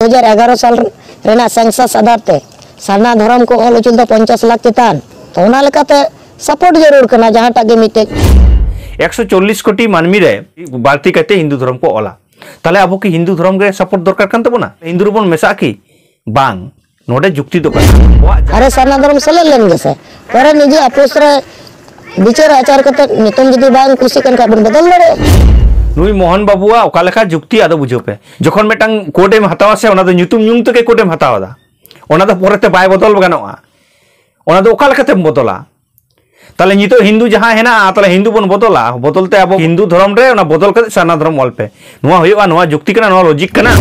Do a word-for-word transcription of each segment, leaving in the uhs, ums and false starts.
ᱫᱩ ᱦᱟᱡᱟᱨ ᱮᱜᱟᱨᱚ ᱥᱟᱞ ᱨᱮᱱᱟᱜ ᱥᱮᱱᱥᱟᱥ ᱟᱫᱷᱟᱨ ᱛᱮ ᱥᱟᱨᱱᱟ ᱫᱷᱚᱨᱚᱢ ᱠᱚ ᱚᱞ ᱩᱪᱩ ᱞᱮᱫᱟ ᱯᱚᱧᱪᱟᱥ ᱞᱟᱠᱷ ᱪᱮᱛᱟᱱ᱾ ᱛᱚ, ᱚᱱᱟ ᱞᱮᱠᱟᱛᱮ ᱥᱟᱯᱳᱨᱴ ᱡᱟᱹᱨᱩᱲ ᱠᱟᱱᱟ ᱡᱟᱦᱟᱸᱴᱟᱜ ᱜᱮ ᱢᱤᱫᱴᱮᱡ᱾ ᱮᱠᱥᱚ ᱪᱚᱞᱞᱤᱥ ᱠᱳᱴᱤ ᱢᱟᱹᱱᱢᱤ ᱨᱮ ᱵᱟᱹᱲᱛᱤ ᱠᱟᱭᱛᱮ ᱦᱤᱱᱫᱩ ᱫᱷᱚᱨᱚᱢ ᱠᱚ ᱚᱞᱟ᱾ ᱛᱟᱦᱞᱮ ᱟᱵᱚ ᱠᱤ ᱦᱤᱱᱫᱩ ᱫᱷᱚᱨᱚᱢ ᱜᱮ ᱥᱟᱯᱳᱨᱴ ᱫᱚᱨᱠᱟᱨ ᱠᱟᱱ ᱛᱟᱵᱚᱱᱟ? ᱦᱤᱱᱫᱩ ᱨᱮᱵᱚᱱ ᱢᱮᱥᱟᱜᱼᱟ ᱠᱤ? ᱵᱟᱝ᱾ ᱱᱚᱰᱮ ᱡᱩᱠᱛᱤ ᱫᱚ ᱠᱟᱱᱟ ᱟᱵᱚᱣᱟᱜ ᱡᱟᱦᱟᱸ ᱟᱨᱮ ᱥᱟᱨᱱᱟ ᱫᱷᱚᱨᱚᱢ ᱥᱮᱞᱮᱫ ᱞᱮᱱ ᱜᱮᱥᱮ, ᱯᱚᱨᱮ ᱱᱤᱡᱮ ᱟᱯᱳᱥ ᱨᱮ ᱵᱤᱪᱟᱹᱨ ᱟᱪᱟᱨ ᱠᱟᱛᱮ ᱧᱩᱛᱩᱢ ᱡᱩᱫᱤ ᱵᱟᱝ ᱠᱩᱥᱤᱜ ᱠᱟᱱ ᱠᱷᱟᱡ ᱵᱚᱱ ᱵᱚᱫᱚᱞ ᱫᱟᱲᱮᱭᱟᱜᱼᱟ᱾ ᱱᱩᱭ ᱢᱳᱦᱚᱱ ᱵᱟᱵᱩᱣᱟᱜ ᱚᱠᱟ ᱞᱮᱠᱟ ᱡᱩᱠᱛᱤ, ᱟᱫᱚ ᱵᱩᱡᱷᱟᱹᱣ ᱯᱮ᱾ ᱡᱚᱠᱷᱚᱱ ᱢᱤᱫᱴᱟᱝ ᱠᱳᱰ ᱮᱢ ᱦᱟᱛᱟᱣᱟ ᱥᱮ, ᱚᱱᱟ ᱫᱚ ᱧᱩᱛᱩᱢ ᱧᱩᱢ ᱛᱮᱜᱮ ᱠᱳᱰ ᱮᱢ ᱦᱟᱛᱟᱣ ᱮᱫᱟ, ᱚᱱᱟ ᱫᱚ ᱯᱚᱨᱮᱛᱮ ᱵᱟᱭ ᱵᱚᱫᱚᱞ ᱜᱟᱱᱚᱜᱼᱟ᱾ ᱚᱱᱟ ᱫᱚ ᱚᱠᱟ ᱞᱮᱠᱟᱛᱮᱢ ᱵᱚᱫᱚᱞᱟ? ᱛᱟᱦᱞᱮ ᱱᱤᱛᱚᱜ ᱦᱤᱱᱫᱩ ᱡᱟᱦᱟᱸ ᱦᱮᱱᱟᱜᱼᱟ, ᱛᱟᱦᱞᱮ ᱦᱤᱱᱫᱩ ᱵᱚᱱ ᱵᱚᱫᱚᱞᱟ, ᱵᱚᱫᱚᱞ ᱛᱮ ᱟᱵᱚ ᱦᱤᱱᱫᱩ ᱫᱷᱚᱨᱚᱢ ᱨᱮ ᱚᱱᱟ ᱵᱚᱫᱚᱞ ᱠᱟᱛᱮ ᱥᱟᱨᱱᱟ ᱫᱷᱚᱨᱚᱢ ᱚᱞ ᱯᱮ᱾ ᱱᱚᱣᱟ ᱦᱩᱭᱩᱜᱼᱟ? ᱱᱚᱣᱟ ᱡᱩᱠᱛᱤ ᱠᱟᱱᱟ? ᱱᱚᱣᱟ ᱞᱚᱡᱤᱠ ᱠᱟᱱᱟ?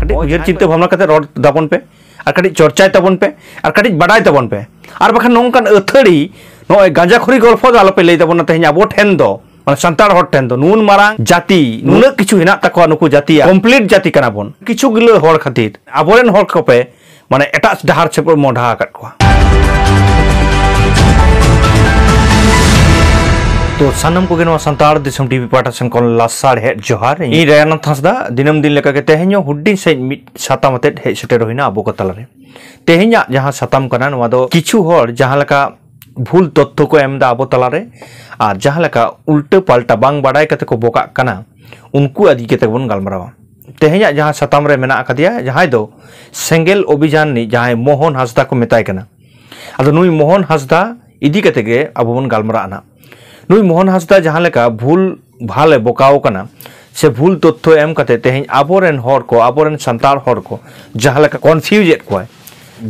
ᱠᱟᱹᱴᱤᱡ ᱩᱭᱦᱟᱹᱨ ᱪᱤᱱᱛᱟᱹ ᱵᱷᱟᱵᱽᱱᱟ ᱠᱟᱛᱮ ᱨᱚᱲ ᱛᱟᱵᱚᱱ ᱯᱮ, ᱟᱨ ᱠᱟᱹᱴᱤᱡ ᱪᱚᱨᱪᱟᱭ ᱛᱟᱵᱚᱱ ᱯᱮ, ᱟᱨ ᱠᱟᱹᱴᱤᱡ ᱵᱟᱰᱟᱭ ᱛᱟᱵᱚᱱ ᱯᱮ᱾ ᱟᱨ ᱵᱟᱠᱷᱟᱱ ᱱᱚᱝᱠᱟᱱ ᱟᱹᱛᱷᱟᱹᱲᱤ ᱱᱚᱜᱼᱚᱭ ᱜᱟᱸᱡᱟᱠᱷᱚᱨᱤ ᱜᱚᱞᱯᱷᱚ ᱫᱚ ᱟᱞᱚᱯᱮ ᱞᱟᱹᱭ ᱛᱟᱵᱚᱱᱟ᱾ ᱛᱮᱦᱮᱧ ᱟᱵᱚ ᱴᱷᱮᱱ ᱫᱚ, ᱢᱟᱱᱮ ᱥᱟᱱᱛᱟᱲ ᱦᱚᱲ ᱴᱷᱮᱱ ᱫᱚ ᱱᱩᱱ ᱢᱟᱨᱟᱝ ᱡᱟᱹᱛᱤ, ᱱᱩᱱᱟᱹᱜ ᱠᱤᱪᱷᱩ ᱦᱮᱱᱟᱜ ᱛᱟᱠᱚᱣᱟ, ᱱᱩᱠᱩ ᱡᱟᱹᱛᱤᱭᱟᱜ ᱠᱚᱢᱯᱞᱤᱴ ᱡᱟᱹᱛᱤ ᱠᱟᱱᱟ ᱵᱚᱱ᱾ ᱠᱤᱪᱷᱩ ᱜᱤᱞᱟᱹ ᱦᱚᱲ ᱠᱷᱟᱹᱛᱤᱨ ᱟᱵᱚᱨᱮᱱ ᱦᱚᱲ ᱠᱚᱯᱮ, ᱢᱟᱱᱮ, ᱮᱴᱟᱜ ᱰᱟᱦᱟᱨ ᱥᱮᱫ ᱯᱮ ᱢᱚᱦᱰᱟ ᱟᱠᱟᱫ ᱠᱚᱣᱟ᱾ ᱛᱚ ᱥᱟᱱᱟᱢ ᱠᱚᱜᱮ ᱱᱚᱣᱟ ᱥᱟᱱᱛᱟᱲ ᱫᱤᱥᱚᱢ ᱴᱤᱵᱷᱤ ᱯᱟᱦᱴᱟ ᱥᱮᱱ ᱠᱷᱚᱱ ᱞᱟᱥᱟᱲᱦᱮᱫ ᱡᱚᱦᱟᱨ᱾ ᱤᱧ ᱨᱟᱭᱟᱱᱟᱛᱷ ᱦᱟᱸᱥᱫᱟ ᱫᱤᱱᱟᱹᱢ ᱫᱤᱱ ᱞᱮᱠᱟᱜᱮ ᱛᱮᱦᱮᱧ ᱦᱚᱸ ᱦᱩᱰᱤᱧ ᱥᱟᱺᱦᱤᱡ ᱢᱤᱫ ᱥᱟᱛᱟᱢ ᱟᱛᱮᱫ ᱦᱮᱡ ᱥᱮᱴᱮᱨ ᱦᱩᱭᱱᱟ ᱟᱵᱚ ᱠᱚ ᱛᱟᱞᱟᱨᱮ᱾ ᱛᱮᱦᱮᱧᱟᱜ ᱡᱟᱦᱟᱸ ᱥᱟᱛᱟᱢ ᱠᱟᱱᱟ, ᱱᱚᱣᱟ ᱫᱚ ᱠᱤᱪᱷᱩ ᱦᱚᱲ ᱡᱟᱦᱟᱸ ᱞᱮᱠᱟ ᱵᱷᱩᱞ ᱛᱚᱛᱛᱷᱚ ᱠᱚ ᱮᱢ ᱮᱫᱟ ᱟᱵᱚ ᱛᱟᱞᱟᱨᱮ, ᱟᱨ ᱡᱟᱦᱟᱸ ᱞᱮᱠᱟ ᱩᱞᱴᱟᱹ ᱯᱟᱞᱴᱟ ᱵᱟᱝ ᱵᱟᱰᱟᱭ ᱠᱟᱛᱮ ᱠᱚ ᱵᱚᱠᱟᱜ ᱠᱟᱱᱟ, ᱩᱱᱠᱩ ᱤᱫᱤ ᱠᱟᱛᱮ ᱵᱚᱱ ᱜᱟᱞᱢᱟᱨᱟᱣᱟ᱾ ᱛᱮᱦᱮᱧᱟᱜ ᱡᱟᱦᱟᱸ ᱥᱟᱛᱟᱢ ᱨᱮ ᱢᱮᱱᱟᱜ ᱟᱠᱟᱫᱮᱭᱟ, ᱡᱟᱦᱟᱸᱭ ᱫᱚ ᱥᱮᱸᱜᱮᱞ ᱚᱵᱷᱤᱡᱟᱱ ᱨᱤᱱᱤᱡ ᱡᱟᱦᱟᱸᱭ ᱢᱳᱦᱚᱱ ᱦᱟᱸᱥᱫᱟ ᱠᱚ ᱢᱮᱛᱟᱭ ᱠᱟᱱᱟ᱾ ᱟᱫᱚ ᱱᱩᱭ ᱢᱳᱦᱚᱱ ᱦᱟᱸᱥᱫᱟ ᱤᱫᱤ ᱠᱟᱛᱮ ᱜᱮ ᱟᱵᱚ ᱵᱚᱱ ᱜᱟᱞᱢᱟᱨᱟᱜᱼᱟ ᱱᱟᱜ᱾ ᱱᱩᱭ ᱢᱳᱦᱚᱱ ᱦᱟᱸᱥᱫᱟ ᱡᱟᱦᱟᱸ ᱞᱮᱠᱟ ᱵᱷᱩᱞ ᱵᱷᱟᱞᱮ ᱵᱚᱠᱟᱣ ᱠᱟᱱᱟ, ᱥᱮ ᱵᱷᱩᱞ ᱛᱚᱛᱛᱷᱚ ᱮᱢ ᱠᱟᱛᱮ ᱛᱮᱦᱮᱧ ᱟᱵᱚᱨᱮᱱ ᱦᱚᱲ ᱠᱚ, ᱟᱵᱚᱨᱮᱱ ᱥᱟᱱᱛᱟᱲ ᱦᱚᱲ ᱠᱚ ᱡᱟᱦᱟᱸ ᱞᱮᱠᱟ ᱠᱚᱱᱯᱷᱤᱭᱩᱡᱽ ᱮᱫ ᱠᱚᱣᱟᱭ,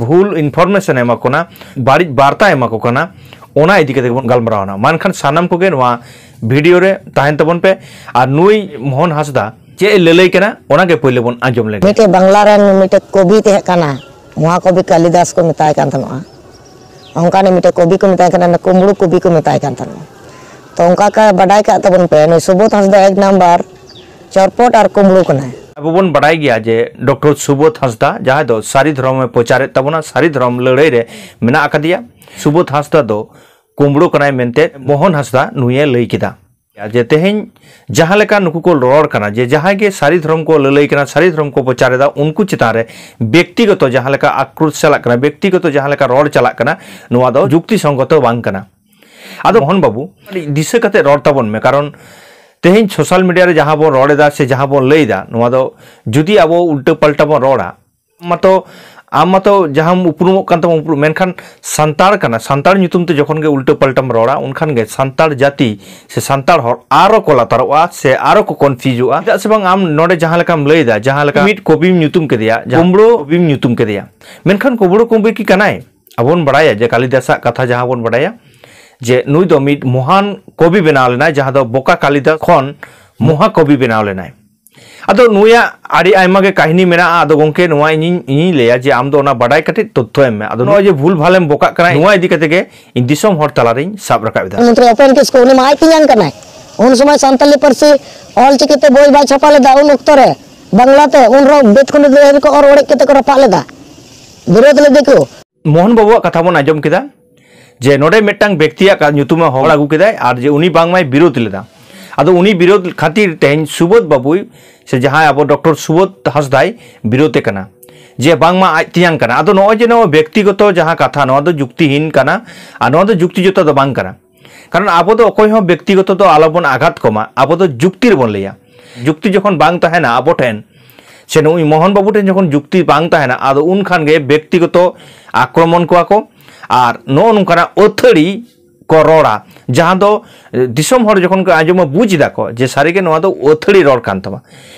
ᱵᱷᱩᱞ ᱤᱱᱯᱷᱚᱨᱢᱮᱥᱚᱱ ᱮᱢᱟ ᱠᱚ ᱠᱟᱱᱟ, ᱵᱟᱹᱲᱤᱡ ᱵᱟᱨᱛᱟ ᱮᱢᱟ ᱠᱚ ᱠᱟᱱᱟ, ᱚᱱᱟ ᱤᱫᱤ ᱠᱟᱛᱮ ᱜᱮᱵᱚᱱ ᱜᱟᱞᱢᱟᱨᱟᱣ ᱱᱟ᱾ ᱢᱮᱱᱠᱷᱟᱱ ᱥᱟᱱᱟᱢ ᱠᱚᱜᱮ ᱱᱚᱣᱟ ᱵᱷᱤᱰᱤᱭᱳ ᱨᱮ ᱛᱟᱦᱮᱱ ᱛᱟᱵᱚᱱ ᱯᱮ᱾ ᱟᱨ ᱱᱩᱭ ᱢᱳᱦᱚᱱ ᱦᱟᱸᱥᱫᱟ ᱪᱮᱫ ᱮ ᱞᱟᱹᱞᱟᱹᱭ ᱠᱟᱱᱟ, ᱚᱱᱟ ᱜᱮ ᱯᱳᱭᱞᱳ ᱵᱚᱱ ᱟᱸᱡᱚᱢ ᱞᱮᱜᱮ᱾ ᱢᱤᱫᱴᱮᱡ ᱵᱟᱝᱞᱟ ᱨᱮᱱ ᱢᱤᱫᱴᱮᱡ ᱠᱚᱵᱤ ᱛᱟᱦᱮᱸ ᱠᱟᱱᱟ, ᱢᱚᱦᱟᱠᱚᱵᱤ ᱠᱟᱞᱤᱫᱟᱥ ᱠᱚ ᱢᱮᱛᱟᱭ ᱠᱟᱱ ᱛᱟᱦᱮᱱᱚᱜᱼᱟ᱾ ᱚᱱᱠᱟᱱᱤᱡ ᱢᱤᱫᱴᱮᱡ ᱠᱚᱵᱤ ᱠᱚ ᱢᱮᱛᱟᱭ ᱠᱟᱱᱟ, ᱠᱩᱢᱵᱽᱲᱩ ᱠᱚᱵᱤ ᱠᱚ ᱢᱮᱛᱟᱭ ᱠᱟᱱ ᱛᱟᱦᱮᱱᱚᱜᱼᱟ᱾ ᱛᱚ ᱚᱱᱠᱟ ᱠᱟ ᱵᱟᱰᱟᱭ ᱠᱟᱜ ᱛᱟᱵᱚᱱ ᱯᱮ, ᱱᱩᱭ ᱥᱩᱵᱳᱫᱷ ᱦᱟᱸᱥᱫᱟ ᱮᱠ ᱱᱟᱢᱵᱟᱨ ᱪᱚᱨᱯᱚᱴ ᱟᱨ ᱠᱩᱢᱵᱽᱲᱩ ᱠᱟᱱᱟᱭ᱾ ᱟᱵᱚ ᱵᱚᱱ ᱵᱟᱰᱟᱭ ᱜᱮᱭᱟ ᱡᱮ ᱰᱚᱠᱴᱚᱨ ᱥᱩᱵᱳᱫᱷ ᱦᱟᱸᱥᱫᱟ, ᱡᱟᱦᱟᱸᱭ ᱫᱚ ᱥᱟᱹᱨᱤ ᱫᱷᱚᱨᱚᱢ ᱮ ᱯᱨᱚᱪᱟᱨᱮᱫ ᱛᱟᱵᱚᱱᱟ, ᱥᱟᱹᱨᱤ ᱫᱷᱚᱨᱚᱢ ᱞᱟᱹᱲᱦᱟᱹᱭ ᱨᱮ ᱢᱮᱱᱟᱜ ᱟᱠᱟᱫᱮᱭᱟ, ᱥᱩᱵᱳᱫᱷ ᱦᱟᱸᱥᱫᱟ ᱫᱚ ᱠᱩᱢᱵᱽᱲᱩ ᱠᱟᱱᱟᱭ ᱢᱮᱱᱛᱮ ᱢᱳᱦᱚᱱ ᱦᱟᱸᱥᱫᱟ ᱱᱩᱭᱮ ᱞᱟᱹᱭ ᱠᱮᱫᱟ᱾ ᱡᱮ ᱛᱮᱦᱮᱧ ᱡᱟᱦᱟᱸ ᱞᱮᱠᱟ ᱱᱩᱠᱩ ᱠᱚ ᱨᱚᱲ ᱠᱟᱱᱟ, ᱡᱮ ᱡᱟᱦᱟᱸᱭ ᱜᱮ ᱥᱟᱹᱨᱤ ᱫᱷᱚᱨᱚᱢ ᱠᱚ ᱞᱟᱹᱞᱟᱹᱭ ᱠᱟᱱᱟ, ᱥᱟᱹᱨᱤ ᱫᱷᱚᱨᱚᱢ ᱠᱚ ᱯᱨᱚᱪᱟᱨ ᱮᱫᱟ, ᱩᱱᱠᱩ ᱪᱮᱛᱟᱱ ᱨᱮ ᱵᱮᱠᱛᱤᱜᱚᱛᱚ ᱡᱟᱦᱟᱸ ᱞᱮᱠᱟ ᱟᱠᱨᱳᱥ ᱪᱟᱞᱟᱜ ᱠᱟᱱᱟ, ᱵᱮᱠᱛᱤᱜᱚᱛᱚ ᱡᱟᱦᱟᱸ ᱞᱮᱠᱟ ᱨᱚᱲ ᱪᱟᱞᱟᱜ ᱠᱟᱱᱟ, ᱱᱚᱣᱟ ᱫᱚ ᱡᱩᱠᱛᱤ ᱥᱚᱝᱜᱚᱛᱚ ᱵᱟᱝ ᱠᱟᱱᱟ᱾ ᱟᱫᱚ ᱢᱳᱦᱚᱱ ᱵᱟᱹᱵᱩ, ᱫᱤᱥᱟᱹ ᱠᱟᱛᱮ ᱨᱚᱲ ᱛᱟᱵᱚᱱ ᱢᱮ, ᱠᱟᱨᱚᱱ ᱛᱮᱦᱮᱧ ᱥᱳᱥᱟᱞ ᱢᱤᱰᱤᱭᱟ ᱨᱮ ᱡᱟᱦᱟᱸ ᱵᱚᱱ ᱨᱚᱲ ᱮᱫᱟ ᱥᱮ ᱡᱟᱦᱟᱸ ᱵᱚᱱ ᱞᱟᱹᱭ ᱮᱫᱟ, ᱱᱚᱣᱟ ᱫᱚ ᱡᱩᱫᱤ ᱟᱵᱚ ᱩᱞᱴᱟᱹ ᱯᱟᱞᱴᱟ ᱵᱚᱱ ᱨᱚᱲᱟ, ᱢᱟᱛᱚ, ᱟᱢ ᱢᱟᱛᱚ ᱡᱟᱦᱟᱸᱢ ᱩᱯᱨᱩᱢᱚᱜ ᱠᱟᱱ ᱛᱟᱢᱟ ᱩᱯᱨᱩᱢ, ᱢᱮᱱᱠᱷᱟᱱ ᱥᱟᱱᱛᱟᱲ ᱠᱟᱱᱟ, ᱥᱟᱱᱛᱟᱲ ᱧᱩᱛᱩᱢ ᱛᱮ ᱡᱚᱠᱷᱚᱱ ᱜᱮ ᱩᱞᱴᱟᱹ ᱯᱟᱞᱴᱟᱢ ᱨᱚᱲᱟ, ᱩᱱᱠᱷᱟᱱ ᱜᱮ ᱥᱟᱱᱛᱟᱲ ᱡᱟᱹᱛᱤ ᱥᱮ ᱥᱟᱱᱛᱟᱲ ᱦᱚᱲ ᱟᱨᱚ ᱠᱚ ᱞᱟᱛᱟᱨᱚᱜᱼᱟ ᱥᱮ ᱟᱨᱚ ᱠᱚ ᱠᱚᱱᱯᱷᱤᱭᱩᱡᱚᱜᱼᱟ᱾ ᱪᱮᱫᱟᱜ ᱥᱮ ᱵᱟᱝ, ᱟᱢ ᱱᱚᱰᱮ ᱡᱟᱦᱟᱸ ᱞᱮᱠᱟᱢ ᱞᱟᱹᱭ ᱮᱫᱟ, ᱡᱟᱦᱟᱸ ᱞᱮᱠᱟ ᱢᱤᱫ ᱠᱚᱵᱤᱢ ᱧᱩᱛᱩᱢ ᱠᱮᱫᱮᱭᱟ, ᱡᱟᱦᱟᱸ ᱠᱩᱢᱵᱽᱲᱳ ᱠᱚᱵᱤᱢ ᱧᱩᱛᱩᱢ ᱠᱮᱫᱮᱭᱟ, ᱢᱮᱱᱠᱷᱟᱱ ᱠᱩᱢᱵᱽᱲᱳ ᱠᱚᱵᱤ ᱠᱤ ᱠᱟᱱᱟᱭ? ᱟᱵᱚ ᱵᱚᱱ ᱵᱟᱲᱟᱭᱟ ᱡᱮ ᱠᱟᱞᱤᱫᱟᱥᱟᱜ ᱠᱟᱛᱷᱟ ᱡᱟᱦᱟᱸ ᱵᱚᱱ ᱵᱟᱲᱟᱭᱟ, ᱡᱮ ᱱᱩᱭ ᱫᱚ ᱢᱤᱫ ᱢᱚᱦᱟᱱ ᱠᱚᱵᱤ ᱵᱮᱱᱟᱣ ᱞᱮᱱᱟᱭ, ᱡᱟᱦᱟᱸ ᱫᱚ ᱵᱚᱠᱟ ᱠᱟᱞᱤᱫᱟᱥ ᱠᱷᱚᱱ ᱢᱚᱦᱟ ᱠᱚᱵᱤ ᱵᱮᱱᱟᱣ ᱞᱮᱱᱟᱭ᱾ ᱟᱫᱚ ᱱᱩᱭᱟᱜ ᱟᱹᱰᱤ ᱟᱭᱢᱟ ᱜᱮ ᱠᱟᱹᱦᱱᱤ ᱢᱮᱱᱟᱜᱼᱟ᱾ ᱟᱫᱚ ᱜᱚᱝᱠᱮ, ᱱᱚᱣᱟ ᱤᱧᱤᱧ, ᱤᱧᱤᱧ ᱞᱟᱹᱭᱟ ᱡᱮ ᱟᱢ ᱫᱚ ᱚᱱᱟ ᱵᱟᱰᱟᱭ ᱠᱟᱹᱴᱤᱡ ᱛᱚᱛᱛᱷᱚ ᱮᱢ ᱢᱮ᱾ ᱟᱫᱚ ᱱᱚᱜᱼᱚᱭ ᱡᱮ ᱵᱷᱩᱞ ᱵᱷᱟᱞᱮᱢ ᱵᱚᱠᱟᱜ ᱠᱟᱱᱟ, ᱱᱚᱣᱟ ᱤᱫᱤ ᱠᱟᱛᱮ ᱜᱮ ᱤᱧ ᱫᱤᱥᱚᱢ ᱦᱚᱲ ᱛᱟᱞᱟᱨᱤᱧ ᱥᱟᱵ ᱨᱟᱠᱟᱵ ᱮᱫᱟ᱾ ᱢᱚᱱᱛᱨᱤ ᱚᱯᱮᱱ ᱠᱤᱥᱠᱩ, ᱩᱱᱤ ᱢᱟ ᱟᱡ ᱛᱮᱧᱟᱝ ᱠᱟᱱᱟᱭ᱾ ᱩᱱ ᱥᱚᱢᱚᱭ ᱥᱟᱱᱛᱟᱞᱤ ᱯᱟᱹᱨᱥᱤ ᱚᱞ ᱪᱤᱠᱤ ᱛᱮ ᱵᱳᱭ ᱵᱟᱭ ᱪᱷᱟᱯᱟ ᱞᱮᱫᱟ, ᱩᱱ ᱚᱠᱛᱚ ᱨᱮ ᱵᱟᱝᱞᱟ ᱛᱮ, ᱩᱱ ᱨᱮ ᱵᱮᱛᱠᱩᱸᱫᱽᱨᱤ ᱫᱟᱹᱭᱦᱟᱹ ᱨᱮᱠᱚ ᱚᱨ ᱚᱲᱮᱡ ᱠᱟᱛᱮ ᱠᱚ ᱨᱟᱯᱟᱜ ᱞᱮᱫᱟ, ᱵᱤᱨᱳᱫ ᱞᱮᱫᱟ ᱠᱚ᱾ ᱢᱳᱦᱚᱱ ᱵᱟᱹᱵᱩᱣᱟᱜ ᱠᱟᱛᱷᱟ ᱵᱚᱱ ᱟᱸᱡᱚᱢ ᱠᱮᱫᱟ ᱡᱮ ᱱᱚᱰᱮ ᱢᱤᱫᱴᱟᱝ ᱵᱮᱠᱛᱤᱭᱟᱜ ᱠᱟ-, ᱧᱩᱛᱩᱢᱮ ᱦᱚᱦᱚ ᱟᱹᱜᱩ ᱠᱮᱫᱟᱭ ᱟᱨ ᱡᱮ ᱩᱱᱤ ᱵᱟᱝᱢᱟᱭ ᱵᱤᱨᱳᱫ ᱞᱮᱫᱟ᱾ ᱟᱫᱚ ᱩᱱᱤ ᱵᱤᱨᱳᱫ ᱠᱷᱟᱹᱛᱤᱨ ᱛᱮᱦᱮᱧ ᱥᱩᱵᱳᱫᱷ ᱵᱟᱹᱵᱩᱭ ᱥᱮ ᱡᱟᱦᱟᱸᱭ ᱟᱵᱚ ᱰᱚᱠᱴᱚᱨ ᱥᱩᱵᱳᱫᱷ ᱦᱟᱸᱥᱫᱟᱭ ᱵᱤᱨᱳᱫᱮ ᱠᱟᱱᱟ ᱡᱮ ᱵᱟᱝᱢᱟ ᱟᱡ ᱛᱮᱧᱟᱝ ᱠᱟᱱᱟ᱾ ᱟᱫᱚ ᱱᱚᱜᱼᱚᱭ ᱡᱮ ᱱᱚᱣᱟ ᱵᱮᱠᱛᱤᱜᱚᱛᱚ ᱡᱟᱦᱟᱸ ᱠᱟᱛᱷᱟ, ᱱᱚᱣᱟ ᱫᱚ ᱡᱩᱠᱛᱤᱦᱤᱱ ᱠᱟᱱᱟ ᱟᱨ ᱱᱚᱣᱟ ᱫᱚ ᱡᱩᱠᱛᱤ ᱡᱚᱛᱟ ᱫᱚ ᱵᱟᱝ ᱠᱟᱱᱟ᱾ ᱠᱟᱨᱚᱱ ᱟᱵᱚ ᱫᱚ ᱚᱠᱚᱭ ᱦᱚᱸ ᱵᱮᱠᱛᱤᱜᱚᱛᱚ ᱫᱚ ᱟᱞᱚᱵᱚᱱ ᱟᱜᱷᱟᱛ ᱠᱚᱢᱟ, ᱟᱵᱚ ᱫᱚ ᱡᱩᱠᱛᱤ ᱨᱮᱵᱚᱱ ᱞᱟᱹᱭᱟ᱾ ᱡᱩᱠᱛᱤ ᱡᱚᱠᱷᱚᱱ ᱵᱟᱝ ᱛᱟᱦᱮᱱᱟ ᱟᱵᱚ ᱴᱷᱮᱱ, ᱥᱮ ᱱᱩᱭ ᱢᱳᱦᱚᱱ ᱵᱟᱹᱵᱩ ᱴᱷᱮᱱ ᱡᱚᱠᱷᱚᱱ ᱡᱩᱠᱛᱤ ᱵᱟᱝ ᱛᱟᱦᱮᱱᱟ, ᱟᱫᱚ ᱩᱱ ᱠᱷᱟᱱ ᱜᱮ ᱵᱮᱠᱛᱤᱜᱚᱛᱚ ᱟᱠᱨᱚᱢᱚᱱ ᱠᱚᱣᱟ ᱠᱚ ᱟᱨ ᱱᱚᱜᱼᱚ ᱱᱚᱝᱠᱟᱱᱟᱜ ᱟᱹᱛᱷᱟᱹᱲᱤ ᱠᱚ ᱨᱚᱲᱟ, ᱡᱟᱦᱟᱸ ᱫᱚ, ᱮ, ᱫᱤᱥᱚᱢ ᱦᱚᱲ ᱡᱚᱠᱷᱚᱱ ᱠᱚ ᱟᱸᱡᱚᱢᱟ, ᱵᱩᱡᱽ ᱮᱫᱟ ᱠᱚ ᱡᱮ ᱥᱟᱹᱨᱤᱜᱮ ᱱᱚᱣᱟ ᱫᱚ ᱟᱹᱛᱷᱟᱹᱲᱤ ᱨᱚᱲ ᱠᱟᱱ ᱛᱟᱢᱟ᱾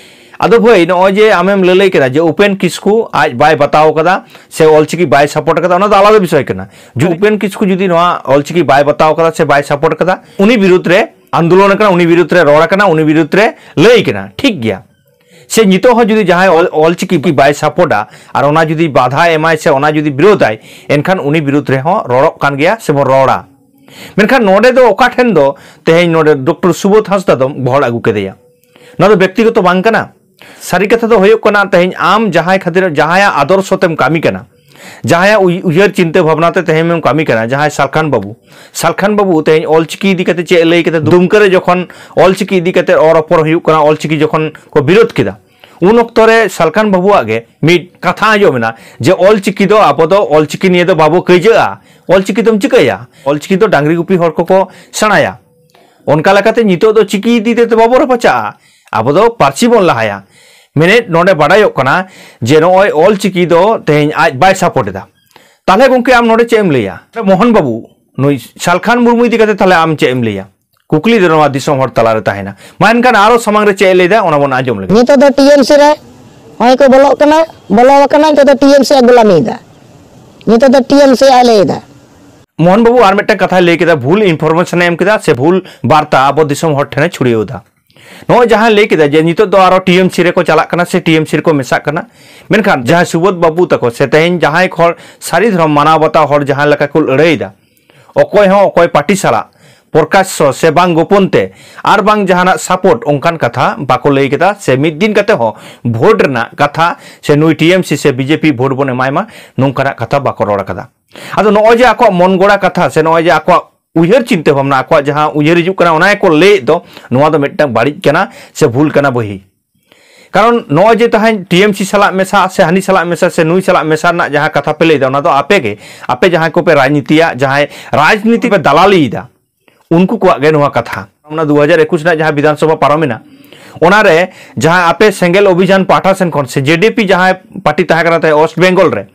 ᱟᱫᱚ ᱵᱷᱟᱹᱭ, ᱱᱚᱜᱼᱚᱭ ᱡᱮ ᱟᱢᱮᱢ ᱞᱟᱹᱞᱟᱹᱭ ᱠᱮᱫᱟ ᱡᱮ ᱩᱯᱮᱱ ᱠᱤᱥᱠᱩ ᱟᱡ ᱵᱟᱭ ᱵᱟᱛᱟᱣ ᱠᱟᱫᱟ ᱥᱮ ᱚᱞᱪᱤᱠᱤ ᱵᱟᱭ ᱥᱟᱯᱳᱨᱴ ᱠᱟᱫᱟ, ᱚᱱᱟ ᱫᱚ ᱟᱞᱟᱫᱟ ᱵᱤᱥᱚᱭ ᱠᱟᱱᱟ᱾ ᱡᱩᱫᱤ ᱩᱯᱮᱱ ᱠᱤᱥᱠᱩ ᱡᱩᱫᱤ ᱱᱚᱣᱟ ᱚᱞᱪᱤᱠᱤ ᱵᱟᱭ ᱵᱟᱛᱟᱣ ᱠᱟᱫᱟ ᱥᱮ ᱵᱟᱭ ᱥᱟᱯᱳᱨᱴ ᱠᱟᱫᱟ, ᱩᱱᱤ ᱵᱤᱨᱩᱫᱽ ᱨᱮ ᱟᱱᱫᱳᱞᱚᱱ ᱠᱟᱱᱟ, ᱩᱱᱤ ᱵᱤᱨᱩᱫᱽ ᱨᱮ ᱨᱚᱲ ᱠᱟᱱᱟ, ᱩᱱᱤ ᱵᱤᱨᱩᱫᱽ ᱨᱮ ᱞᱟᱹᱭ ᱠᱟᱱᱟ, ᱴᱷᱤᱠ ᱜᱮᱭᱟ᱾ ᱥᱮ ᱱᱤᱛᱚᱜ ᱦᱚᱸ ᱡᱩᱫᱤ ᱡᱟᱦᱟᱸᱭ ᱚᱞ-, ᱚᱞᱪᱤᱠᱤ ᱵᱟᱭ ᱥᱟᱯᱳᱨᱴᱟ ᱟᱨ ᱚᱱᱟ ᱡᱩᱫᱤ ᱵᱟᱫᱷᱟ ᱮᱢᱟᱭ ᱥᱮ ᱚᱱᱟ ᱡᱩᱫᱤ ᱵᱤᱨᱳᱫᱟᱭ, ᱮᱱᱠᱷᱟᱱ ᱩᱱᱤ ᱵᱤᱨᱩᱫᱽ ᱨᱮᱦᱚᱸ ᱨᱚᱲᱚᱜ ᱠᱟᱱ ᱜᱮᱭᱟ ᱥᱮᱵᱚᱱ ᱨᱚᱲᱟ᱾ ᱢᱮᱱᱠᱷᱟᱱ ᱱᱚᱰᱮ ᱫᱚ ᱚᱠᱟ ᱴᱷᱮᱱ ᱫᱚ ᱛᱮᱦᱮᱧ ᱱᱚᱰᱮ ᱰᱚᱠᱴᱚᱨ ᱥᱩᱵᱳᱫᱷ ᱦᱟᱸᱥᱫᱟ ᱫᱚ ᱜᱚᱦᱚᱲ ᱟᱹᱜᱩ ᱠᱮᱫᱮᱭᱟ? ᱱᱚᱣᱟ ᱫᱚ ᱵᱮᱠᱛᱤᱜᱚᱛᱚ ᱵᱟᱝ ᱠᱟᱱᱟ? ᱥᱟᱹᱨᱤ ᱠᱟᱛᱷᱟ ᱫᱚ ᱦᱩᱭᱩᱜ ᱠᱟᱱᱟ, ᱛᱮᱦᱮᱧ ᱟᱢ ᱡᱟᱦᱟᱸᱭ ᱠᱷᱟᱹᱛᱤᱨ, ᱡᱟᱦᱟᱸᱭᱟᱜ ᱟᱫᱚᱨᱥᱚ ᱛᱮᱢ ᱠᱟᱹᱢᱤ ᱠᱟᱱᱟ, ᱡᱟᱦᱟᱸᱭᱟᱜ ᱩᱭ- ᱩᱭᱦᱟᱹᱨ ᱪᱤᱱᱛᱟᱹ ᱵᱷᱟᱵᱽᱱᱟ ᱛᱮ ᱛᱮᱦᱮᱧ ᱮᱢ ᱠᱟᱹᱢᱤ ᱠᱟᱱᱟ, ᱡᱟᱦᱟᱸᱭ ᱥᱟᱞᱠᱷᱟᱱ ᱵᱟᱹᱵᱩ, ᱥᱟᱞᱠᱷᱟᱱ ᱵᱟᱹᱵᱩ ᱛᱮᱦᱮᱧ ᱚᱞᱪᱤᱠᱤ ᱤᱫᱤ ᱠᱟᱛᱮ ᱪᱮᱫ ᱮ ᱞᱟᱹᱭ ᱠᱮᱫᱟ? ᱫᱩᱢᱠᱟᱹ ᱨᱮ ᱡᱚᱠᱷᱚᱱ ᱚᱞᱪᱤᱠᱤ ᱤᱫᱤ ᱠᱟᱛᱮ ᱚᱨ ᱚᱯᱚᱨ ᱦᱩᱭᱩᱜ ᱠᱟᱱᱟ, ᱚᱞᱪᱤᱠᱤ ᱡᱚᱠᱷᱚᱱ ᱠᱚ ᱵᱤᱨᱳᱫ ᱠᱮᱫᱟ, ᱩᱱ ᱚᱠᱛᱚ ᱨᱮ ᱥᱟᱞᱠᱷᱟᱱ ᱵᱟᱹᱵᱩᱣᱟᱜ ᱜᱮ ᱢᱤᱫ ᱠᱟᱛᱷᱟ ᱟᱸᱡᱚᱢ ᱮᱱᱟ ᱡᱮ ᱚᱞᱪᱤᱠᱤ ᱫᱚ, ᱟᱵᱚ ᱫᱚ ᱚᱞᱪᱤᱠᱤ ᱱᱤᱭᱮ ᱫᱚ ᱵᱟᱵᱚ ᱠᱟᱹᱭᱡᱟᱹᱜᱼᱟ, ᱚᱞᱪᱤᱠᱤ ᱫᱚᱢ ᱪᱤᱠᱟᱹᱭᱟ? ᱚᱞᱪᱤᱠᱤ ᱫᱚ ᱰᱟᱝᱨᱤ ᱜᱩᱯᱤ ᱦᱚᱲ ᱠᱚᱠᱚ ᱥᱮᱬᱟᱭᱟ᱾ ᱚᱱᱠᱟ ᱞᱮᱠᱟᱛᱮ ᱱᱤᱛᱚᱜ ᱫᱚ ᱪᱤᱠᱤ ᱤᱫᱤ ᱛᱮᱫᱚ ᱵᱟᱵᱚ ᱨᱟᱯᱟᱪᱟᱜᱼᱟ, ᱟᱵᱚ ᱫᱚ ᱯᱟᱹᱨᱥᱤ ᱵᱚᱱ ᱞᱟᱦᱟᱭᱟ᱾ ᱢᱮᱱᱮᱫ ᱱᱚᱰᱮ ᱵᱟᱰᱟᱭᱚᱜ ᱠᱟᱱᱟ ᱡᱮ ᱱᱚᱜᱼᱚᱭ ᱚᱞᱪᱤᱠᱤ ᱫᱚ ᱛᱮᱦᱮᱧ ᱟᱡ ᱵᱟᱭ ᱥᱟᱯᱳᱨᱴ ᱮᱫᱟ᱾ ᱛᱟᱦᱞᱮ ᱜᱚᱢᱠᱮ, ᱟᱢ ᱱᱚᱰᱮ ᱪᱮᱫ ᱮᱢ ᱞᱟᱹᱭᱟ? ᱢᱳᱦᱚᱱ ᱵᱟᱹᱵᱩ, ᱱᱩᱭ ᱥᱟᱞᱠᱷᱟᱱ ᱢᱩᱨᱢᱩ ᱤᱫᱤ ᱠᱟᱛᱮ ᱛᱟᱦᱞᱮ ᱟᱢ ᱪᱮᱫ ᱮᱢ ᱞᱟᱹᱭᱟ? ᱠᱩᱠᱞᱤ ᱫᱚ ᱱᱚᱣᱟ ᱫᱤᱥᱚᱢ ᱦᱚᱲ ᱛᱟᱞᱟᱨᱮ ᱛᱟᱦᱮᱱᱟ᱾ ᱢᱟ ᱮᱱᱠᱷᱟᱱ ᱟᱨᱚ ᱥᱟᱢᱟᱝ ᱨᱮ ᱪᱮᱫ ᱮ ᱞᱟᱹᱭᱫᱟ, ᱚᱱᱟ ᱵᱚᱱ ᱟᱸᱡᱚᱢ ᱞᱮᱜᱮ᱾ ᱱᱤᱛᱚᱜ ᱫᱚ ᱴᱤ ᱮᱢ ᱥᱤ ᱨᱮ ᱱᱚᱜᱼᱚᱭ ᱠᱚ ᱵᱚᱞᱚᱜ ᱠᱟᱱᱟ, ᱵᱚᱞᱚ ᱟᱠᱟᱱᱟ, ᱱᱤᱛᱚᱜ ᱫᱚ ᱴᱤ ᱮᱢ ᱥᱤ ᱮ ᱜᱩᱞᱟᱢᱤᱭᱮᱫᱟ᱾ ᱱᱤᱛᱚᱜ ᱫᱚ ᱴᱤ ᱮᱢ ᱥᱤ ᱟᱭ ᱞᱟᱹᱭᱫᱟ᱾ ᱢᱳᱦᱚᱱ ᱵᱟᱹᱵᱩ ᱟᱨ ᱢᱤᱫᱴᱟᱝ ᱠᱟᱛᱷᱟᱭ ᱞᱟᱹᱭ ᱠᱮᱫᱟ, ᱵᱷᱩᱞ ᱤᱱᱯᱷᱚᱨᱢᱮᱥᱚᱱ ᱮ ᱮᱢ ᱠᱮᱫᱟ, ᱥᱮ ᱵᱷᱩᱞ ᱵᱟᱨᱛᱟ ᱟᱵᱚ ᱫᱤᱥᱚᱢ ᱦᱚᱲ ᱴᱷᱮᱱᱮ ᱪᱷᱩᱲᱭᱟᱹᱣ ᱮᱫᱟ᱾ ᱱᱚᱜᱼᱚᱭ ᱡᱟᱦᱟᱸᱭ ᱞᱟᱹᱭ ᱠᱮᱫᱟ ᱡᱮ ᱱᱤᱛᱚᱜ ᱫᱚ ᱟᱨᱚ ᱴᱤ ᱮᱢ ᱥᱤ ᱨᱮᱠᱚ ᱪᱟᱞᱟᱜ ᱠᱟᱱᱟ ᱥᱮ ᱴᱤ ᱮᱢ ᱥᱤ ᱨᱮᱠᱚ ᱢᱮᱥᱟᱜ ᱠᱟᱱᱟ, ᱢᱮᱱᱠᱷᱟᱱ ᱡᱟᱦᱟᱸᱭ ᱥᱩᱵᱳᱫᱷ ᱵᱟᱹᱵᱩ ᱛᱟᱠᱚ ᱥᱮ ᱛᱮᱦᱮᱧ ᱡᱟᱦᱟᱸᱭ ᱦᱚᱲ ᱥᱟᱹᱨᱤ ᱫᱷᱚᱨᱚᱢ ᱢᱟᱱᱟᱣ ᱵᱟᱛᱟᱣ ᱦᱚᱲ ᱡᱟᱦᱟᱸ ᱞᱮᱠᱟ ᱠᱚ ᱞᱟᱹᱲᱦᱟᱹᱭ ᱮᱫᱟ, ᱚᱠᱚᱭ ᱦᱚᱸ ᱚᱠᱚᱭ ᱯᱟᱨᱴᱤ ᱥᱟᱞᱟᱜ ᱯᱨᱚᱠᱟᱥᱥᱚ ᱥᱮ ᱵᱟᱝ ᱜᱳᱯᱚᱱ ᱛᱮ ᱟᱨ ᱵᱟᱝ ᱡᱟᱦᱟᱱᱟᱜ ᱥᱟᱯᱳᱨᱴ ᱚᱱᱠᱟᱱ ᱠᱟᱛᱷᱟ ᱵᱟᱠᱚ ᱞᱟᱹᱭ ᱠᱮᱫᱟ, ᱥᱮ ᱢᱤᱫ ᱫᱤᱱ ᱠᱟᱛᱮ ᱦᱚᱸ ᱵᱷᱳᱴ ᱨᱮᱱᱟᱜ ᱠᱟᱛᱷᱟ ᱥᱮ ᱱᱩᱭ ᱴᱤ ᱮᱢ ᱥᱤ ᱥᱮ ᱵᱤ ᱡᱮ ᱯᱤ ᱵᱷᱳᱴ ᱵᱚᱱ ᱮᱢᱟᱭ ᱢᱟ, ᱱᱚᱝᱠᱟᱱᱟᱜ ᱠᱟᱛᱷᱟ ᱵᱟᱠᱚ ᱨᱚᱲ ᱠᱟᱫᱟ᱾ ᱟᱫᱚ ᱱᱚᱜᱼᱚᱭ ᱡᱮ ᱟᱠᱚᱣᱟᱜ ᱢᱚᱱ ᱜᱚᱲᱟ ᱠᱟᱛᱷᱟ ᱥᱮ ᱱᱚᱜᱼᱚᱭ ᱡᱮ ᱟᱠᱚᱣᱟᱜ ᱩᱭᱦᱟᱹᱨ ᱪᱤᱱᱛᱟᱹ ᱵᱷᱟᱵᱽᱱᱟ, ᱟᱠᱚᱣᱟᱜ ᱡᱟᱦᱟᱸ ᱩᱭᱦᱟᱹᱨ ᱦᱤᱡᱩᱜ ᱠᱟᱱᱟ, ᱚᱱᱟ ᱜᱮᱠᱚ ᱞᱟᱹᱭᱮᱫ ᱫᱚ, ᱱᱚᱣᱟ ᱫᱚ ᱢᱤᱫᱴᱟᱝ ᱵᱟᱹᱲᱤᱡ ᱠᱟᱱᱟ ᱥᱮ ᱵᱷᱩᱞ ᱠᱟᱱᱟ ᱵᱚᱭᱦᱤ᱾ ᱠᱟᱨᱚᱱ ᱱᱚᱜᱼᱚᱭ ᱡᱮ ᱛᱟᱦᱮᱸᱧ ᱴᱤ ᱮᱢ ᱥᱤ ᱥᱟᱞᱟᱜ ᱢᱮᱥᱟ ᱥᱮ ᱦᱟᱹᱱᱤ ᱥᱟᱞᱟᱜ ᱢᱮᱥᱟ ᱥᱮ ᱱᱩᱭ ᱥᱟᱞᱟᱜ ᱢᱮᱥᱟ ᱨᱮᱱᱟᱜ ᱡᱟᱦᱟᱸ ᱠᱟᱛᱷᱟ ᱯᱮ ᱞᱟᱹᱭᱫᱟ, ᱚᱱᱟ ᱫᱚ ᱟᱯᱮ ᱜᱮ, ᱟᱯᱮ ᱡᱟᱦᱟᱸᱭ ᱠᱚᱯᱮ ᱨᱟᱡᱽᱱᱤᱛᱤᱭᱟ, ᱡᱟᱦᱟᱸᱭ ᱨᱟᱡᱽᱱᱤᱛᱤ ᱯᱮ ᱫᱟᱞᱟᱞᱤᱭᱮᱫᱟ, ᱩᱱᱠᱩ ᱠᱚᱣᱟᱜ ᱜᱮ ᱱᱚᱣᱟ ᱠᱟᱛᱷᱟ᱾ ᱚᱱᱟ ᱫᱩ ᱦᱟᱡᱟᱨ ᱮᱠᱩᱥ ᱨᱮᱱᱟᱜ ᱡᱟᱦᱟᱸ ᱵᱤᱫᱷᱟᱱ ᱥᱚᱵᱷᱟ ᱯᱟᱨᱚᱢᱮᱱᱟ, ᱚᱱᱟᱨᱮ ᱡᱟᱦᱟᱸ ᱟᱯᱮ ᱥᱮᱸᱜᱮᱞ ᱚᱵᱷᱤᱡᱟᱱ ᱯᱟᱦᱴᱟ ᱥᱮᱱ ᱠᱷᱚᱱ ᱥᱮ ᱡᱮ ᱰᱤ ᱯᱤ ᱡᱟᱦᱟᱸᱭ ᱯᱟᱨᱴᱤ ᱛᱟᱦᱮᱸ ᱠᱟᱱᱟ ᱛᱟᱦᱮᱸ ᱳᱭᱮᱥᱴ ᱵᱮᱝᱜᱚᱞ ᱨᱮ,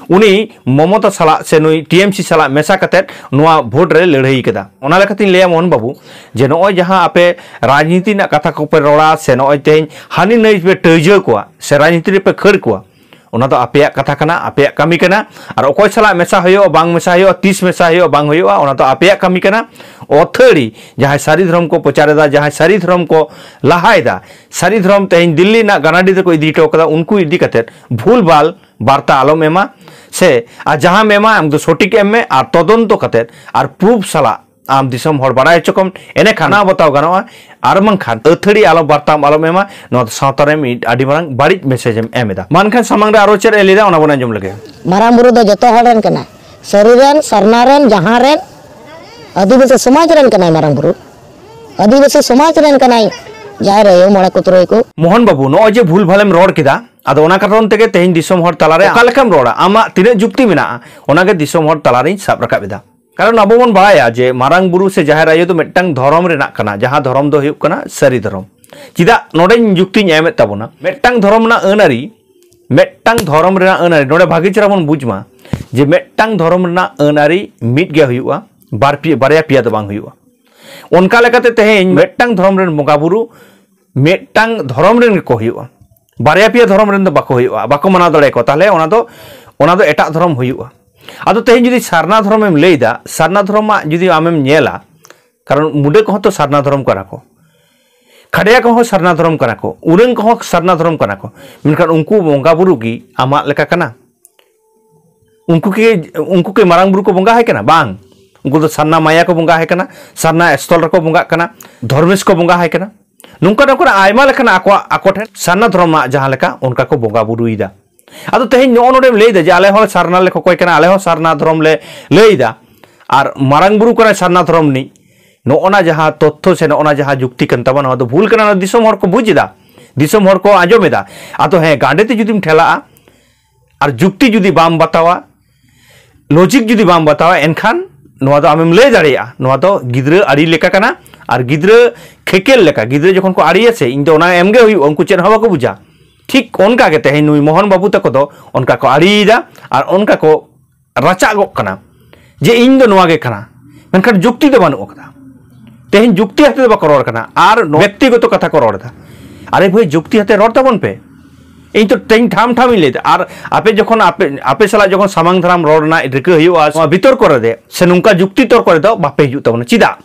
ᱩᱱᱤ ᱢᱚᱢᱚᱛᱟ ᱥᱟᱞᱟᱜ ᱥᱮ ᱱᱩᱭ ᱴᱤ ᱮᱢ ᱥᱤ ᱥᱟᱞᱟᱜ ᱢᱮᱥᱟ ᱠᱟᱛᱮᱫ ᱱᱚᱣᱟ ᱵᱷᱳᱴ ᱨᱮ ᱞᱟᱹᱲᱦᱟᱹᱭ ᱠᱟᱫᱟ᱾ ᱚᱱᱟ ᱞᱮᱠᱟᱛᱤᱧ ᱞᱟᱹᱭᱟ ᱢᱳᱦᱚᱱ ᱵᱟᱹᱵᱩ, ᱡᱮ ᱱᱚᱜᱼᱚᱭ ᱡᱟᱦᱟᱸ ᱟᱯᱮ ᱨᱟᱡᱽᱱᱤᱛᱤ ᱨᱮᱱᱟᱜ ᱠᱟᱛᱷᱟ ᱠᱚᱯᱮ ᱨᱚᱲᱟ ᱥᱮ ᱱᱚᱜᱼᱚᱭ ᱛᱮᱦᱮᱧ ᱦᱟᱹᱱᱤ ᱱᱟᱹᱭ ᱯᱮ ᱴᱟᱹᱭᱡᱟᱹ ᱠᱚᱣᱟ ᱥᱮ ᱨᱟᱡᱽᱱᱤᱛᱤ ᱨᱮᱯᱮ ᱠᱷᱟᱹᱲ ᱠᱚᱣᱟ, ᱚᱱᱟ ᱫᱚ ᱟᱯᱮᱭᱟᱜ ᱠᱟᱛᱷᱟ ᱠᱟᱱᱟ, ᱟᱯᱮᱭᱟᱜ ᱠᱟᱹᱢᱤ ᱠᱟᱱᱟ᱾ ᱟᱨ ᱚᱠᱚᱭ ᱥᱟᱞᱟᱜ ᱢᱮᱥᱟ ᱦᱩᱭᱩᱜᱼᱟ, ᱵᱟᱝ ᱢᱮᱥᱟ ᱦᱩᱭᱩᱜᱼᱟ, ᱛᱤᱥ ᱢᱮᱥᱟ ᱦᱩᱭᱩᱜᱼᱟ, ᱵᱟᱝ ᱦᱩᱭᱩᱜᱼᱟ, ᱚᱱᱟ ᱫᱚ ᱟᱯᱮᱭᱟᱜ ᱠᱟᱹᱢᱤ ᱠᱟᱱᱟ᱾ ᱟᱹᱛᱷᱟᱹᱲᱤ ᱡᱟᱦᱟᱸᱭ ᱥᱟᱹᱨᱤ ᱫᱷᱚᱨᱚᱢ ᱠᱚ ᱯᱨᱚᱪᱟᱨ ᱮᱫᱟ, ᱡᱟᱦᱟᱸᱭ ᱥᱟᱹᱨᱤ ᱫᱷᱚᱨᱚᱢ ᱠᱚ ᱞᱟᱦᱟᱭᱮᱫᱟ, ᱥᱟᱹᱨᱤ ᱫᱷᱚᱨᱚᱢ ᱛᱮᱦᱮᱧ ᱫᱤᱞᱞᱤ ᱨᱮᱱᱟᱜ ᱜᱟᱱᱟᱰᱤ ᱛᱮᱠᱚ ᱤᱫᱤ ᱦᱚᱴᱚ ᱠᱟᱫᱟ, ᱩᱱᱠᱩ ᱤᱫᱤ ᱠᱟᱛᱮᱫ ᱵᱷᱩᱞ ᱵᱷᱟᱞ ᱵᱟᱨᱛᱟ ᱟᱞᱚᱢ ᱮᱢᱟ᱾ ᱥᱮ ᱟᱨ ᱡᱟᱦᱟᱸᱢ ᱮᱢᱟ, ᱟᱢ ᱫᱚ ᱥᱚᱴᱷᱤᱠ ᱮᱢ ᱢᱮ ᱟᱨ ᱛᱚᱫᱚᱱᱛᱚ ᱠᱟᱛᱮᱫ ᱟᱨ ᱯᱨᱩᱯᱷ ᱥᱟᱞᱟᱜ ᱟᱢ ᱫᱤᱥᱚᱢ ᱦᱚᱲ ᱵᱟᱲᱟᱭ ᱦᱚᱪᱚ ᱠᱚᱢ, ᱮᱱᱮᱠᱷᱟᱱ ᱚᱱᱟ ᱵᱟᱛᱟᱣ ᱜᱟᱱᱚᱜᱼᱟ᱾ ᱟᱨ ᱵᱟᱝᱠᱷᱟᱱ ᱟᱹᱛᱷᱟᱹᱲᱤ ᱟᱞᱚ ᱵᱟᱨᱛᱟᱢ ᱟᱞᱚᱢ ᱮᱢᱟ, ᱱᱚᱣᱟ ᱫᱚ ᱥᱟᱶᱛᱟ ᱨᱮ ᱢᱤᱫ ᱟᱹᱰᱤ ᱢᱟᱨᱟᱝ ᱵᱟᱹᱲᱤᱡ ᱢᱮᱥᱮᱡᱽ ᱮᱢ ᱮᱢ ᱮᱫᱟ᱾ ᱢᱟ ᱮᱱᱠᱷᱟᱱ ᱥᱟᱢᱟᱝ ᱨᱮ ᱟᱨᱚ ᱪᱮᱫ ᱮ ᱞᱟᱹᱭᱫᱟ, ᱚᱱᱟ ᱵᱚᱱ ᱟᱸᱡᱚᱢ ᱞᱮᱜᱮ᱾ ᱢᱟᱨᱟᱝ ᱵᱩᱨᱩ ᱫᱚ ᱡᱚᱛᱚ ᱦᱚᱲ ᱨᱮᱱ ᱠᱟᱱᱟᱭ, ᱥᱟᱹᱨᱤ ᱨᱮᱱ, ᱥᱟᱨᱱᱟ ᱨᱮᱱ, ᱡᱟᱦᱟᱸ ᱨᱮᱱ, ᱟᱹᱫᱤᱵᱟᱹᱥᱤ ᱥᱚᱢᱟᱡᱽ ᱨᱮᱱ ᱠᱟᱱᱟᱭ ᱢᱟᱨᱟᱝ ᱵᱩᱨᱩ, ᱟᱹᱫᱤᱵᱟᱹᱥᱤ ᱥᱚᱢᱟᱡᱽ ᱨᱮᱱ ᱠᱟᱱᱟᱭ ᱡᱟᱦᱮᱨ ᱟᱭᱳ, ᱢᱚᱬᱮ ᱠᱚ ᱛᱩᱨᱩᱭ ᱠᱚ᱾ ᱢᱳᱦᱚᱱ ᱵᱟᱹᱵᱩ, ᱱᱚᱜᱼᱚᱭ ᱡᱮ ᱵᱷᱩᱞ ᱵᱷᱟᱞᱮᱢ ᱨᱚᱲ ᱠᱮᱫᱟ, ᱟᱫᱚ ᱚᱱᱟ ᱠᱟᱨᱚᱱ ᱛᱮᱜᱮ ᱛᱮᱦᱮᱧ ᱫᱤᱥᱚᱢ ᱦᱚᱲ ᱛᱟᱞᱟᱨᱮ ᱚᱠᱟ ᱞᱮᱠᱟᱢ ᱨᱚᱲᱟ, ᱟᱢᱟᱜ ᱛᱤᱱᱟᱹᱜ ᱡᱩᱠᱛᱤ ᱢᱮᱱᱟᱜᱼᱟ, ᱚᱱᱟᱜᱮ ᱫᱤᱥᱚᱢ ᱦᱚᱲ ᱛᱟᱞᱟᱨᱤᱧ ᱥᱟᱵ ᱨᱟᱠᱟᱵ ᱮᱫᱟ᱾ ᱠᱟᱨᱚᱱ ᱟᱵᱚ ᱵᱚᱱ ᱵᱟᱲᱟᱭᱟ ᱡᱮ ᱢᱟᱨᱟᱝ ᱵᱩᱨᱩ ᱥᱮ ᱡᱟᱦᱮᱨ ᱟᱭᱳ ᱫᱚ ᱢᱤᱫᱴᱟᱝ ᱫᱷᱚᱨᱚᱢ ᱨᱮᱱᱟᱜ ᱠᱟᱱᱟ, ᱡᱟᱦᱟᱸ ᱫᱷᱚᱨᱚᱢ ᱫᱚ ᱦᱩᱭᱩᱜ ᱠᱟᱱᱟ ᱥᱟᱹᱨᱤ ᱫᱷᱚᱨᱚᱢ᱾ ᱪᱮᱫᱟᱜ ᱱᱚᱰᱮᱧ ᱡᱩᱠᱛᱤᱧ ᱮᱢᱮᱫ ᱛᱟᱵᱚᱱᱟ, ᱢᱤᱫᱴᱟᱝ ᱫᱷᱚᱨᱚᱢ ᱨᱮᱱᱟᱜ ᱟᱹᱱ ᱟᱹᱨᱤ, ᱢᱤᱫᱴᱟᱝ ᱫᱷᱚᱨᱚᱢ ᱨᱮᱱᱟᱜ ᱟᱹᱱ ᱟᱹᱨᱤ, ᱱᱚᱰᱮ ᱵᱷᱟᱹᱜᱤ ᱪᱮᱦᱨᱟ ᱵᱚᱱ ᱵᱩᱡᱽ ᱢᱟ ᱡᱮ ᱢᱤᱫᱴᱟᱝ ᱫᱷᱚᱨᱚᱢ ᱨᱮᱱᱟᱜ ᱟᱹᱱ ᱟᱹᱨᱤ ᱢᱤᱫ ᱜᱮ ᱦᱩᱭᱩᱜᱼᱟ, ᱵᱟᱨ ᱯᱮᱭᱟ, ᱵᱟᱨᱭᱟ ᱯᱮᱭᱟ ᱫᱚ ᱵᱟᱝ ᱦᱩᱭᱩᱜᱼᱟ᱾ ᱚᱱᱠᱟ ᱞᱮᱠᱟᱛᱮ ᱛᱮᱦᱮᱧ ᱢᱤᱫᱴᱟᱝ ᱫᱷᱚᱨᱚᱢ ᱨᱮᱱ ᱵᱚᱸᱜᱟ ᱵᱩᱨᱩ ᱢᱤᱫᱴᱟᱝ ᱫᱷᱚᱨᱚᱢ ᱨᱮᱱ ᱜᱮᱠᱚ ᱦᱩᱭᱩᱜᱼᱟ, ᱵᱟᱨᱭᱟ ᱯᱮᱭᱟ ᱫᱷᱚᱨᱚᱢ ᱨᱮᱱ ᱫᱚ ᱵᱟᱠᱚ ᱦᱩᱭᱩᱜᱼᱟ, ᱵᱟᱠᱚ ᱢᱟᱱᱟᱣ ᱫᱟᱲᱮᱭᱟᱠᱚᱣᱟ, ᱛᱟᱦᱚᱞᱮ ᱚᱱᱟ ᱫᱚ, ᱚᱱᱟ ᱫᱚ ᱮᱴᱟᱜ ᱫᱷᱚᱨᱚᱢ ᱦᱩᱭᱩᱜᱼᱟ᱾ ᱟᱫᱚ ᱛᱮᱦᱮᱧ ᱡᱩᱫᱤ ᱥᱟᱨᱱᱟ ᱫᱷᱚᱨᱚᱢᱮᱢ ᱞᱟᱹᱭᱫᱟ, ᱥᱟᱨᱱᱟ ᱫᱷᱚᱨᱚᱢᱟᱜ ᱡᱩᱫᱤ ᱟᱢᱮᱢ ᱧᱮᱞᱟ, ᱠᱟᱨᱚᱱ ᱢᱩᱰᱟᱹ ᱠᱚᱦᱚᱸ ᱛᱚ ᱥᱟᱨᱱᱟ ᱫᱷᱚᱨᱚᱢ ᱠᱟᱱᱟ ᱠᱚ, ᱠᱷᱟᱰᱭᱟ ᱠᱚᱦᱚᱸ ᱥᱟᱨᱱᱟ ᱫᱷᱚᱨᱚᱢ ᱠᱟᱱᱟ ᱠᱚ, ᱩᱨᱟᱹᱝ ᱠᱚᱦᱚᱸ ᱥᱟᱨᱱᱟ ᱫᱷᱚᱨᱚᱢ ᱠᱟᱱᱟ ᱠᱚ, ᱢᱮᱱᱠᱷᱟᱱ ᱩᱱᱠᱩ ᱵᱚᱸᱜᱟ ᱵᱩᱨᱩ ᱜᱮ ᱟᱢᱟᱜ ᱞᱮᱠᱟ ᱠᱟᱱᱟ? ᱩᱱᱠᱩ ᱠᱤ, ᱩᱱᱠᱩ ᱠᱤ ᱢᱟᱨᱟᱝ ᱵᱩᱨᱩ ᱠᱚ ᱵᱚᱸᱜᱟ ᱟᱭ ᱠᱟᱱᱟ? ᱵᱟᱝ, ᱩᱱᱠᱩ ᱫᱚ ᱥᱟᱨᱱᱟ ᱢᱟᱭᱟ ᱠᱚ ᱵᱚᱸᱜᱟ ᱟᱭ ᱠᱟᱱᱟ, ᱥᱟᱨᱱᱟ ᱮᱥᱛᱚᱞ ᱨᱮᱠᱚ ᱵᱚᱸᱜᱟᱜ ᱠᱟᱱᱟ, ᱫᱷᱚᱨᱢᱮᱥ ᱠᱚ ᱵᱚᱸᱜᱟ ᱟᱭ ᱠᱟᱱᱟ᱾ ᱱᱚᱝᱠᱟ ᱱᱚᱝᱠᱟᱱᱟᱜ ᱟᱭᱢᱟ ᱞᱮᱠᱟᱱᱟᱜ ᱟᱠᱚᱣᱟᱜ, ᱟᱠᱚ ᱴᱷᱮᱱ ᱥᱟᱨᱱᱟ ᱫᱷᱚᱨᱚᱢ ᱨᱮᱱᱟᱜ ᱡᱟᱦᱟᱸ ᱞᱮᱠᱟ, ᱚᱱᱠᱟ ᱠᱚ ᱵᱚᱸᱜᱟ ᱵᱩᱨᱩᱭᱮᱫᱟ᱾ ᱟᱫᱚ ᱛᱮᱦᱮᱧ ᱱᱚᱜᱼᱚ ᱱᱚᱰᱮᱢ ᱞᱟᱹᱭᱫᱟ ᱡᱮ ᱟᱞᱮ ᱦᱚᱸ ᱥᱟᱨᱱᱟ ᱞᱮ ᱠᱚᱠᱚᱭ ᱠᱟᱱᱟ, ᱟᱞᱮ ᱦᱚᱸ ᱥᱟᱨᱱᱟ ᱫᱷᱚᱨᱚᱢ ᱞᱮ ᱞᱟᱹᱭᱫᱟ, ᱟᱨ ᱢᱟᱨᱟᱝ ᱵᱩᱨᱩ ᱠᱟᱱᱟᱭ ᱥᱟᱨᱱᱟ ᱫᱷᱚᱨᱚᱢ ᱨᱤᱱᱤᱡ, ᱱᱚᱜᱼᱚ ᱱᱟ ᱡᱟᱦᱟᱸ ᱛᱚᱛᱛᱷᱚ ᱥᱮ ᱱᱚᱜᱼᱚ ᱱᱟ ᱡᱟᱦᱟᱸ ᱡᱩᱠᱛᱤ ᱠᱟᱱ ᱛᱟᱢᱟ, ᱱᱚᱣᱟ ᱫᱚ ᱵᱷᱩᱞ ᱠᱟᱱᱟ, ᱱᱚᱣᱟ ᱫᱤᱥᱚᱢ ᱦᱚᱲ ᱠᱚ ᱵᱩᱡᱽ ᱮᱫᱟ, ᱫᱤᱥᱚᱢ ᱦᱚᱲ ᱠᱚ ᱟᱸᱡᱚᱢ ᱮᱫᱟ᱾ ᱟᱫᱚ ᱦᱮᱸ, ᱜᱟᱸᱰᱮ ᱛᱮ ᱡᱩᱫᱤᱢ ᱴᱷᱮᱞᱟᱜᱼᱟ ᱟᱨ ᱡᱩᱠᱛᱤ ᱡᱩᱫᱤ ᱵᱟᱢ ᱵᱟᱛᱟᱣᱟ, ᱞᱚᱡᱤᱠ ᱡᱩᱫᱤ ᱵᱟᱢ ᱵᱟᱛᱟᱣᱟ, ᱮᱱᱠᱷᱟᱱ ᱱᱚᱣᱟ ᱫᱚ ᱟᱢᱮᱢ ᱞᱟᱹᱭ ᱫᱟᱲᱮᱭᱟᱜᱼᱟ, ᱱᱚᱣᱟ ᱫᱚ ᱜᱤᱫᱽᱨᱟᱹ ᱟᱹᱲᱤ ᱞᱮᱠᱟ ᱠᱟᱱᱟ᱾ ᱟᱨ ᱜᱤᱫᱽᱨᱟᱹ ᱠᱷᱮᱠᱮᱞ ᱞᱮᱠᱟ, ᱜᱤᱫᱽᱨᱟᱹ ᱡᱚᱠᱷᱚᱱ ᱠᱚ ᱟᱹᱲᱤᱭᱟ ᱥᱮ, ᱤᱧ ᱫᱚ ᱚᱱᱟ ᱮᱢ ᱜᱮ ᱦᱩᱭᱩᱜᱼᱟ, ᱩᱱᱠᱩ ᱪᱮᱫ ᱦᱚᱸ ᱵᱟᱠᱚ ᱵᱩᱡᱟ᱾ ᱴᱷᱤᱠ ᱚᱱᱠᱟ ᱜᱮ ᱛᱮᱦᱮᱧ ᱱᱩᱭ ᱢᱳᱦᱚᱱ ᱵᱟᱹᱵᱩ ᱛᱟᱠᱚ ᱫᱚ ᱚᱱᱠᱟ ᱠᱚ ᱟᱹᱲᱤᱭᱮᱫᱟ ᱟᱨ ᱚᱱᱠᱟ ᱠᱚ ᱨᱟᱪᱟᱜ ᱜᱚᱜ ᱠᱟᱱᱟ ᱡᱮ ᱤᱧ ᱫᱚ ᱱᱚᱣᱟ ᱜᱮ ᱠᱟᱱᱟ, ᱢᱮᱱᱠᱷᱟᱱ ᱡᱩᱠᱛᱤ ᱫᱚ ᱵᱟᱹᱱᱩᱜ ᱟᱠᱟᱫᱟ᱾ ᱛᱮᱦᱮᱧ ᱡᱩᱠᱛᱤ ᱦᱟᱛᱮ ᱫᱚ ᱵᱟᱠᱚ ᱨᱚᱲ ᱠᱟᱱᱟ, ᱟᱨ ᱱᱚ-, ᱵᱮᱠᱛᱤᱜᱚᱛᱚ ᱠᱟᱛᱷᱟ ᱠᱚ ᱨᱚᱲ ᱮᱫᱟ᱾ ᱟᱨᱮ ᱵᱷᱟᱹᱭ, ᱡᱩᱠᱛᱤ ᱦᱟᱛᱮ ᱨᱚᱲ ᱛᱟᱵᱚᱱ ᱯᱮ᱾ ᱤᱧ ᱛᱚ ᱛᱮᱦᱮᱧ ᱴᱷᱟᱢ ᱴᱷᱟᱢ ᱤᱧ ᱞᱟᱹᱭ ᱮᱫᱟ, ᱟᱨ ᱟᱯᱮ ᱡᱚᱠᱷᱚᱱ ᱟᱯᱮ, ᱟᱯᱮ ᱥᱟᱞᱟᱜ ᱡᱚᱠᱷᱚᱱ ᱥᱟᱢᱟᱝ ᱫᱟᱨᱟᱢ ᱨᱚᱲ ᱨᱮᱱᱟᱜ ᱨᱤᱠᱟᱹ ᱦᱩᱭᱩᱜᱼᱟ, ᱱᱚᱣᱟ ᱵᱤᱛᱚᱨᱠᱚ ᱨᱮ ᱥᱮ ᱱᱚᱝᱠᱟ ᱡᱩᱠᱛᱤ ᱛᱚᱨᱠᱚ ᱨᱮᱫᱚ ᱵᱟᱯᱮ ᱦᱤᱡᱩᱜ ᱛᱟᱵᱚᱱᱟ᱾ ᱪᱮᱫᱟᱜ?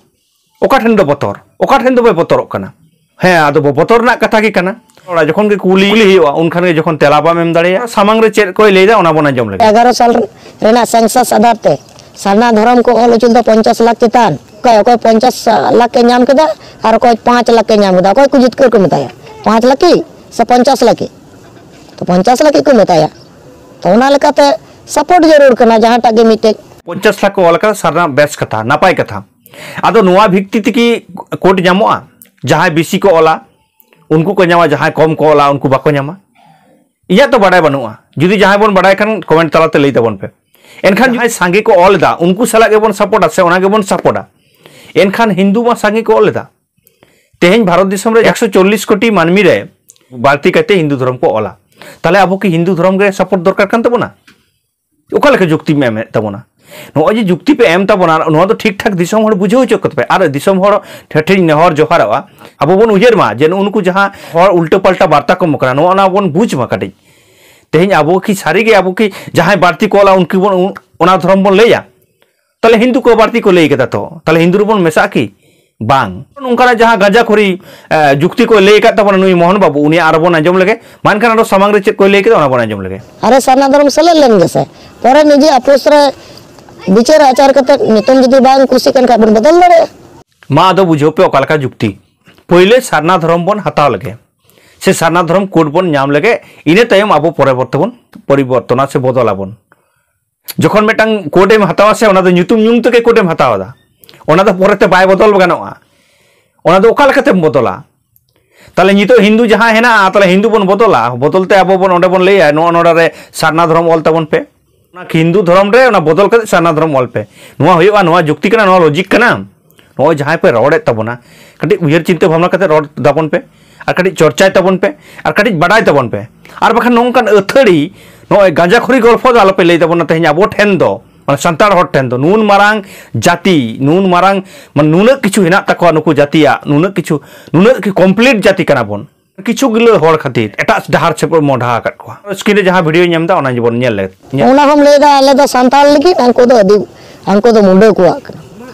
ᱚᱠᱟ ᱴᱷᱮᱱ ᱫᱚ ᱵᱚᱛᱚᱨ? ᱚᱠᱟ ᱴᱷᱮᱱ ᱫᱚ ᱵᱚ ᱵᱚᱛᱚᱨᱚᱜ ᱠᱟᱱᱟ? ᱦᱮᱸ, ᱟᱫᱚ ᱵᱚ ᱵᱚᱛᱚᱨ ᱨᱮᱱᱟᱜ ᱠᱟᱛᱷᱟ ᱜᱮ ᱠᱟᱱᱟ᱾ ᱚᱲᱟᱜ ᱡᱚᱠᱷᱚᱱ ᱜᱮ ᱠᱩᱞᱤ, ᱠᱩᱞᱤ ᱦᱩᱭᱩᱜᱼᱟ, ᱩᱱᱠᱷᱟᱱ ᱜᱮ ᱡᱚᱠᱷᱚᱱ ᱛᱮᱞᱟ ᱵᱟᱢ ᱮᱢ ᱫᱟᱲᱮᱭᱟᱜᱼᱟ, ᱥᱟᱢᱟᱝ ᱨᱮ ᱪᱮᱫ ᱠᱚᱭ ᱞᱟᱹᱭᱫᱟ, ᱚᱱᱟ ᱵᱚᱱ ᱟᱸᱡᱚᱢ ᱞᱮᱜᱮ᱾ ᱮᱜᱟᱨᱚ ᱥᱟᱞ ᱨᱮᱱᱟᱜ ᱥᱮᱱᱥᱟᱥ ᱟᱫᱷᱟᱨ ᱛᱮ ᱥᱟᱨᱱᱟ ᱫᱷᱚᱨᱚᱢ ᱠᱚ ᱚᱞ ᱩᱪᱩᱞ ᱫᱚ ᱯᱚᱧᱪᱟᱥ ᱞᱟᱠᱷ ᱪᱮᱛᱟᱱ᱾ ᱚᱠᱚᱭ ᱯᱚᱧᱪᱟᱥ ᱞᱟᱠᱷ ᱮ ᱧᱟᱢ ᱠᱮᱫᱟ ᱟᱨ ᱚᱠᱚᱭ ᱯᱟᱸᱪ ᱞᱟᱠᱷ ᱮ ᱧᱟᱢ ᱠᱮᱫᱟ, ᱚᱠᱚᱭ ᱠᱚ ᱡᱤᱛᱠᱟᱹᱨ ᱠᱚ ᱢᱮᱛᱟᱭᱟ? ᱯᱟᱸᱪ ᱞᱟᱠᱷ ᱠᱤ ᱥᱮ ᱯᱚᱧᱪᱟᱥ ᱞᱟᱠᱷ ᱠᱤ? ᱛᱚ ᱯᱚᱧᱪᱟᱥ ᱞᱟᱠᱷ ᱠᱤ ᱠᱚ ᱢᱮᱛᱟᱭᱟ᱾ ᱛᱚ ᱚᱱᱟ ᱞᱮᱠᱟᱛᱮ ᱥᱟᱯᱳᱨᱴ ᱡᱟᱹᱨᱩᱲ ᱠᱟᱱᱟ ᱡᱟᱦᱟᱸᱴᱟᱜ ᱜᱮ ᱢᱤᱫᱴᱮᱡ᱾ ᱯᱚᱧᱪᱟᱥ ᱞᱟᱠᱷ ᱠᱚ ᱚᱞ ᱟᱠᱟᱫᱟ, ᱥᱟᱨᱱᱟ, ᱵᱮᱥ ᱠᱟᱛᱷᱟ, ᱱᱟᱯᱟᱭ ᱠᱟᱛᱷᱟ᱾ ᱟᱫᱚ ᱱᱚᱣᱟ ᱵᱷᱤᱛᱛᱤ ᱛᱮᱠᱤ ᱠᱳᱰ ᱧᱟᱢᱚᱜᱼᱟ? ᱡᱟᱦᱟᱸᱭ ᱵᱮᱥᱤ ᱠᱚ ᱚᱞᱟ ᱩᱱᱠᱩ ᱠᱚ ᱧᱟᱢᱟ, ᱡᱟᱦᱟᱸᱭ ᱠᱚᱢ ᱠᱚ ᱚᱞᱟ ᱩᱱᱠᱩ ᱵᱟᱠᱚ ᱧᱟᱢᱟ? ᱤᱧᱟᱹᱜ ᱛᱚ ᱵᱟᱰᱟᱭ ᱵᱟᱹᱱᱩᱜᱼᱟ, ᱡᱩᱫᱤ ᱡᱟᱦᱟᱸᱭ ᱵᱚᱱ ᱵᱟᱰᱟᱭ ᱠᱷᱟᱱ ᱠᱚᱢᱮᱱᱴ ᱛᱟᱞᱟᱛᱮ ᱞᱟᱹᱭ ᱛᱟᱵᱚᱱ ᱯᱮ᱾ ᱮᱱᱠᱷᱟᱱ ᱡᱟᱦᱟᱸᱭ ᱥᱟᱸᱜᱮ ᱠᱚ ᱚᱞ ᱮᱫᱟ ᱩᱱᱠᱩ ᱥᱟᱞᱟᱜ ᱜᱮᱵᱚᱱ ᱥᱟᱯᱳᱨᱴᱟ ᱥᱮ ᱚᱱᱟ ᱜᱮᱵᱚᱱ ᱥᱟᱯᱳᱨᱴᱟ᱾ ᱮᱱᱠᱷᱟᱱ ᱦᱤᱱᱫᱩ ᱢᱟ ᱥᱟᱸᱜᱮ ᱠᱚ ᱚᱞ ᱮᱫᱟ᱾ ᱛᱮᱦᱮᱧ ᱵᱷᱟᱨᱚᱛ ᱫᱤᱥᱚᱢ ᱨᱮ ᱮᱠᱥᱚ ᱪᱚᱞᱞᱤᱥ ᱠᱳᱴᱤ ᱢᱟᱹᱱᱢᱤ ᱨᱮ ᱵᱟᱹᱲᱛᱤ ᱠᱟᱭᱛᱮ ᱦᱤᱱᱫᱩ ᱫᱷᱚᱨᱚᱢ ᱠᱚ ᱚᱞᱟ᱾ ᱛᱟᱦᱞᱮ ᱟᱵᱚ ᱠᱤ ᱦᱤᱱᱫᱩ ᱫᱷᱚᱨᱚᱢ ᱜᱮ ᱥᱟᱯᱳᱨᱴ ᱫᱚᱨᱠᱟᱨ ᱠᱟᱱ ᱛᱟᱵᱚᱱᱟ? ᱚᱠᱟ ᱞᱮᱠᱟ ᱡᱩᱠᱛᱤᱢ ᱮᱢᱮᱫ ᱛᱟᱵᱚᱱᱟ? ᱱᱚᱜᱼᱚᱭ ᱡᱮ ᱡᱩᱠᱛᱤ ᱯᱮ ᱮᱢ ᱛᱟᱵᱚᱱᱟ, ᱱᱚᱣᱟ ᱫᱚ ᱴᱷᱤᱠ ᱴᱷᱟᱠ ᱫᱤᱥᱚᱢ ᱦᱚᱲ ᱵᱩᱡᱷᱟᱹᱣ ᱦᱚᱪᱚ ᱠᱚᱯᱮ᱾ ᱟᱨ ᱫᱤᱥᱚᱢ ᱦᱚᱲ ᱴᱷᱮᱱ ᱱᱮᱦᱚᱨ ᱡᱚᱦᱟᱨᱚᱜᱼᱟ, ᱟᱵᱚ ᱵᱚᱱ ᱩᱭᱦᱟᱹᱨ ᱢᱟ ᱡᱮ ᱱᱩᱜᱼᱩ ᱱᱩᱠᱩ ᱡᱟᱦᱟᱸ ᱦᱚᱲ ᱩᱞᱴᱟᱹ ᱯᱟᱞᱴᱟ ᱵᱟᱨᱛᱟ ᱠᱚ ᱮᱢᱚᱜ ᱠᱟᱱᱟ, ᱱᱚᱣᱟ ᱚᱱᱟ ᱵᱚᱱ ᱵᱩᱡᱽ ᱢᱟ ᱠᱟᱹᱴᱤᱡ᱾ ᱛᱮᱦᱮᱧ ᱟᱵᱚ ᱠᱤ ᱥᱟᱹᱨᱤ ᱜᱮ ᱟᱵᱚ ᱠᱤ ᱡᱟᱦᱟᱸᱭ ᱵᱟᱹᱲᱛᱤ ᱠᱚ ᱚᱞᱟ ᱩᱱᱠᱩ ᱵᱚᱱ ᱚᱱᱟ ᱫᱷᱚᱨᱚᱢ ᱵᱚᱱ ᱞᱟᱹᱭᱟ? ᱛᱟᱦᱞᱮ ᱦᱤᱱᱫᱩ ᱠᱚ ᱵᱟᱹᱲᱛᱤ ᱠᱚ ᱞᱟᱹᱭ ᱠᱮᱫᱟ, ᱛᱚ ᱛᱟᱦᱞᱮ ᱦᱤᱱᱫᱩ ᱨᱮᱵᱚᱱ ᱢᱮᱥᱟᱜᱼᱟ ᱠᱤ? ᱵᱟᱝ᱾ ᱱᱚᱝᱠᱟᱱᱟᱜ ᱡᱟᱦᱟᱸ ᱜᱟᱸᱡᱟᱠᱷᱚᱨᱤ ᱮ, ᱡᱩᱠᱛᱤ ᱠᱚᱭ ᱞᱟᱹᱭ ᱟᱠᱟᱫ ᱛᱟᱵᱚᱱᱟ ᱱᱩᱭ ᱢᱳᱦᱚᱱ ᱵᱟᱹᱵᱩ, ᱩᱱᱤᱭᱟᱜ ᱟᱨᱚ ᱵᱚᱱ ᱟᱸᱡᱚᱢ ᱞᱮᱜᱮ᱾ ᱢᱟ ᱮᱱᱠᱷᱟᱱ ᱟᱨᱚ ᱥᱟᱢᱟᱝ ᱨᱮ ᱪᱮᱫ ᱠᱚᱭ ᱞᱟᱹᱭ ᱠᱮᱫᱟ ᱚᱱᱟ ᱵᱚᱱ ᱟᱸᱡᱚᱢ ᱞᱮᱜᱮ᱾ ᱟᱨᱮ ᱥᱟᱨᱱᱟ ᱫᱷᱚᱨᱚᱢ ᱥᱮᱞᱮᱫ ᱞᱮᱱ ᱜᱮᱥᱮ, ᱯᱚᱨᱮ ᱱᱤᱡᱮ ᱟᱯᱳᱥ ᱨᱮ ᱵᱤᱪᱟᱹᱨ ᱟᱪᱟᱨ ᱠᱟᱛᱮ ᱧᱩᱛᱩᱢ ᱡᱩᱫᱤ ᱵᱟᱝ ᱠᱩᱥᱤᱜ ᱠᱟᱱ ᱠᱷᱟᱱ ᱵᱚᱱ ᱵᱚᱫᱚᱞ ᱫᱟᱲᱮᱭᱟᱜᱼᱟ᱾ ᱢᱟ ᱟᱫᱚ ᱵᱩᱡᱷᱟᱹᱣ ᱯᱮ ᱚᱠᱟ ᱞᱮᱠᱟ ᱡᱩᱠᱛᱤ᱾ ᱯᱳᱭᱞᱳ ᱥᱟᱨᱱᱟ ᱫᱷᱚᱨᱚᱢ ᱵᱚᱱ ᱦᱟᱛᱟᱣ ᱞᱮᱜᱮ, ᱥᱮ ᱥᱟᱨᱱᱟ ᱫᱷᱚᱨᱚᱢ ᱠᱳᱰ ᱵᱚᱱ ᱧᱟᱢ ᱞᱮᱜᱮ, ᱤᱱᱟᱹ ᱛᱟᱭᱚᱢ ᱟᱵᱚ ᱯᱚᱨᱮ ᱵᱚᱨᱛᱮ ᱵᱚᱱ ᱯᱚᱨᱤᱵᱚᱨᱛᱚᱱᱟ ᱥᱮ ᱵᱚᱫᱚᱞᱟᱵᱚᱱ᱾ ᱡᱚᱠᱷᱚᱱ ᱢᱤᱫᱴᱟᱝ ᱠᱳᱰ ᱮᱢ ᱦᱟᱛᱟᱣᱟ ᱥᱮ, ᱚᱱᱟ ᱫᱚ ᱧᱩᱛᱩᱢ ᱧᱩᱢ ᱛᱮᱜᱮ ᱠᱳᱰ ᱮᱢ ᱦᱟᱛᱟᱣ ᱮᱫᱟ, ᱚᱱᱟ ᱫᱚ ᱯᱚᱨᱮᱛᱮ ᱵᱟᱭ ᱵᱚᱫᱚᱞ ᱜᱟᱱᱚᱜᱼᱟ᱾ ᱚᱱᱟ ᱫᱚ ᱚᱠᱟ ᱞᱮᱠᱟᱛᱮᱢ ᱵᱚᱫᱚᱞᱟ? ᱛᱟᱦᱞᱮ ᱱᱤᱛᱚᱜ ᱦᱤᱱᱫᱩ ᱡᱟᱦᱟᱸ ᱦᱮᱱᱟᱜᱼᱟ, ᱛᱟᱦᱞᱮ ᱦᱤᱱᱫᱩ ᱵᱚᱱ ᱵᱚᱫᱚᱞᱟ, ᱵᱚᱫᱚᱞ ᱛᱮ ᱟᱵᱚ ᱵᱚᱱ ᱚᱸᱰᱮ ᱵᱚᱱ ᱞᱟᱹᱭᱟ ᱱᱚᱣᱟ ᱱᱚᱰᱮ ᱨᱮ ᱥᱟᱨᱱᱟ ᱫᱷᱚᱨᱚᱢ ᱚᱞ ᱛᱟᱵᱚᱱ ᱯᱮ᱾ ᱚᱱᱟ ᱦᱤᱱᱫᱩ ᱫᱷᱚᱨᱚᱢ ᱨᱮ ᱚᱱᱟ ᱵᱚᱫᱚᱞ ᱠᱟᱛᱮ ᱥᱟᱨᱱᱟ ᱫᱷᱚᱨᱚᱢ ᱚᱞ ᱯᱮ᱾ ᱱᱚᱣᱟ ᱦᱩᱭᱩᱜᱼᱟ? ᱱᱚᱣᱟ ᱡᱩᱠᱛᱤ ᱠᱟᱱᱟ? ᱱᱚᱣᱟ ᱞᱚᱡᱤᱠ ᱠᱟᱱᱟ? ᱱᱚᱜᱼᱚᱭ ᱡᱟᱦᱟᱸᱭ ᱯᱮ ᱨᱚᱲᱮᱫ ᱛᱟᱵᱚᱱᱟ, ᱠᱟᱹᱴᱤᱡ ᱩᱭᱦᱟᱹᱨ ᱪᱤᱱᱛᱟᱹ ᱵᱷᱟᱵᱽᱱᱟ ᱠᱟᱛᱮ ᱨᱚᱲ ᱛᱟᱵᱚᱱ ᱯᱮ, ᱟᱨ ᱠᱟᱹᱴᱤᱡ ᱪᱚᱨᱪᱟᱭ ᱛᱟᱵᱚᱱ ᱯᱮ, ᱟᱨ ᱠᱟᱹᱴᱤᱡ ᱵᱟᱰᱟᱭ ᱛᱟᱵᱚᱱ ᱯᱮ᱾ ᱟᱨ ᱵᱟᱠᱷᱟᱱ ᱱᱚᱝᱠᱟᱱ ᱟᱹᱛᱷᱟᱹᱲᱤ ᱱᱚᱜᱼᱚᱭ ᱜᱟᱸᱡᱟᱠᱷᱚᱨᱤ ᱜᱚᱞᱯᱷᱚ ᱫᱚ ᱟᱞᱚᱯᱮ ᱞᱟᱹᱭ ᱛᱟᱵᱚᱱᱟ ᱛᱮᱦᱮᱧ ᱟᱵᱚ ᱴᱷᱮᱱ ᱫᱚ, ᱢᱟᱱᱮ ᱥᱟᱱᱛᱟᱲ ᱦᱚᱲ ᱴᱷᱮᱱ ᱫᱚ᱾ ᱱᱩᱱ ᱢᱟᱨᱟᱝ ᱡᱟᱹᱛᱤ, ᱱᱩᱱ ᱢᱟᱨᱟᱝ, ᱢᱟᱱᱮ ᱱᱩᱱᱟᱹᱜ ᱠᱤᱪᱷᱩ ᱦᱮᱱᱟᱜ ᱛᱟᱠᱚᱣᱟ ᱱᱩᱠᱩ ᱡᱟᱹᱛᱤᱭᱟᱜ, ᱱᱩᱱᱟᱹᱜ ᱠᱤᱪᱷᱩ, ᱱᱩᱱᱟᱹᱜ ᱠᱤ ᱠᱚᱢᱯᱞᱤᱴ ᱡᱟᱹᱛᱤ ᱠᱟᱱᱟ ᱵᱚᱱ᱾ ᱠᱤᱪᱷᱩ ᱜᱤᱞᱟᱹ ᱦᱚᱲ ᱠᱷᱟᱹᱛᱤᱨ ᱮᱴᱟᱜ ᱰᱟᱦᱟᱨ ᱥᱮᱫ ᱵᱚᱱ ᱢᱚᱦᱰᱟ ᱟᱠᱟᱫ ᱠᱚᱣᱟ᱾ ᱥᱠᱨᱤᱱ ᱨᱮ ᱡᱟᱦᱟᱸ ᱵᱷᱤᱰᱤᱭᱳ ᱧᱮᱞ ᱮᱫᱟ ᱚᱱᱟ ᱜᱮᱵᱚᱱ ᱧᱮᱞ ᱞᱮᱫ᱾ ᱧᱮᱞ ᱚᱱᱟ ᱦᱚᱸᱢ ᱞᱟᱹᱭᱫᱟ ᱟᱞᱮ ᱫᱚ ᱥᱟᱱᱛᱟᱲ ᱞᱟᱹᱜᱤᱫ, ᱦᱟᱱᱠᱩ ᱫᱚ ᱟᱹᱫᱤ-, ᱦᱟᱱᱠᱩ ᱫᱚ ᱢᱩᱰᱟᱹ ᱠᱚᱣᱟᱜ ᱠᱟᱱᱟ᱾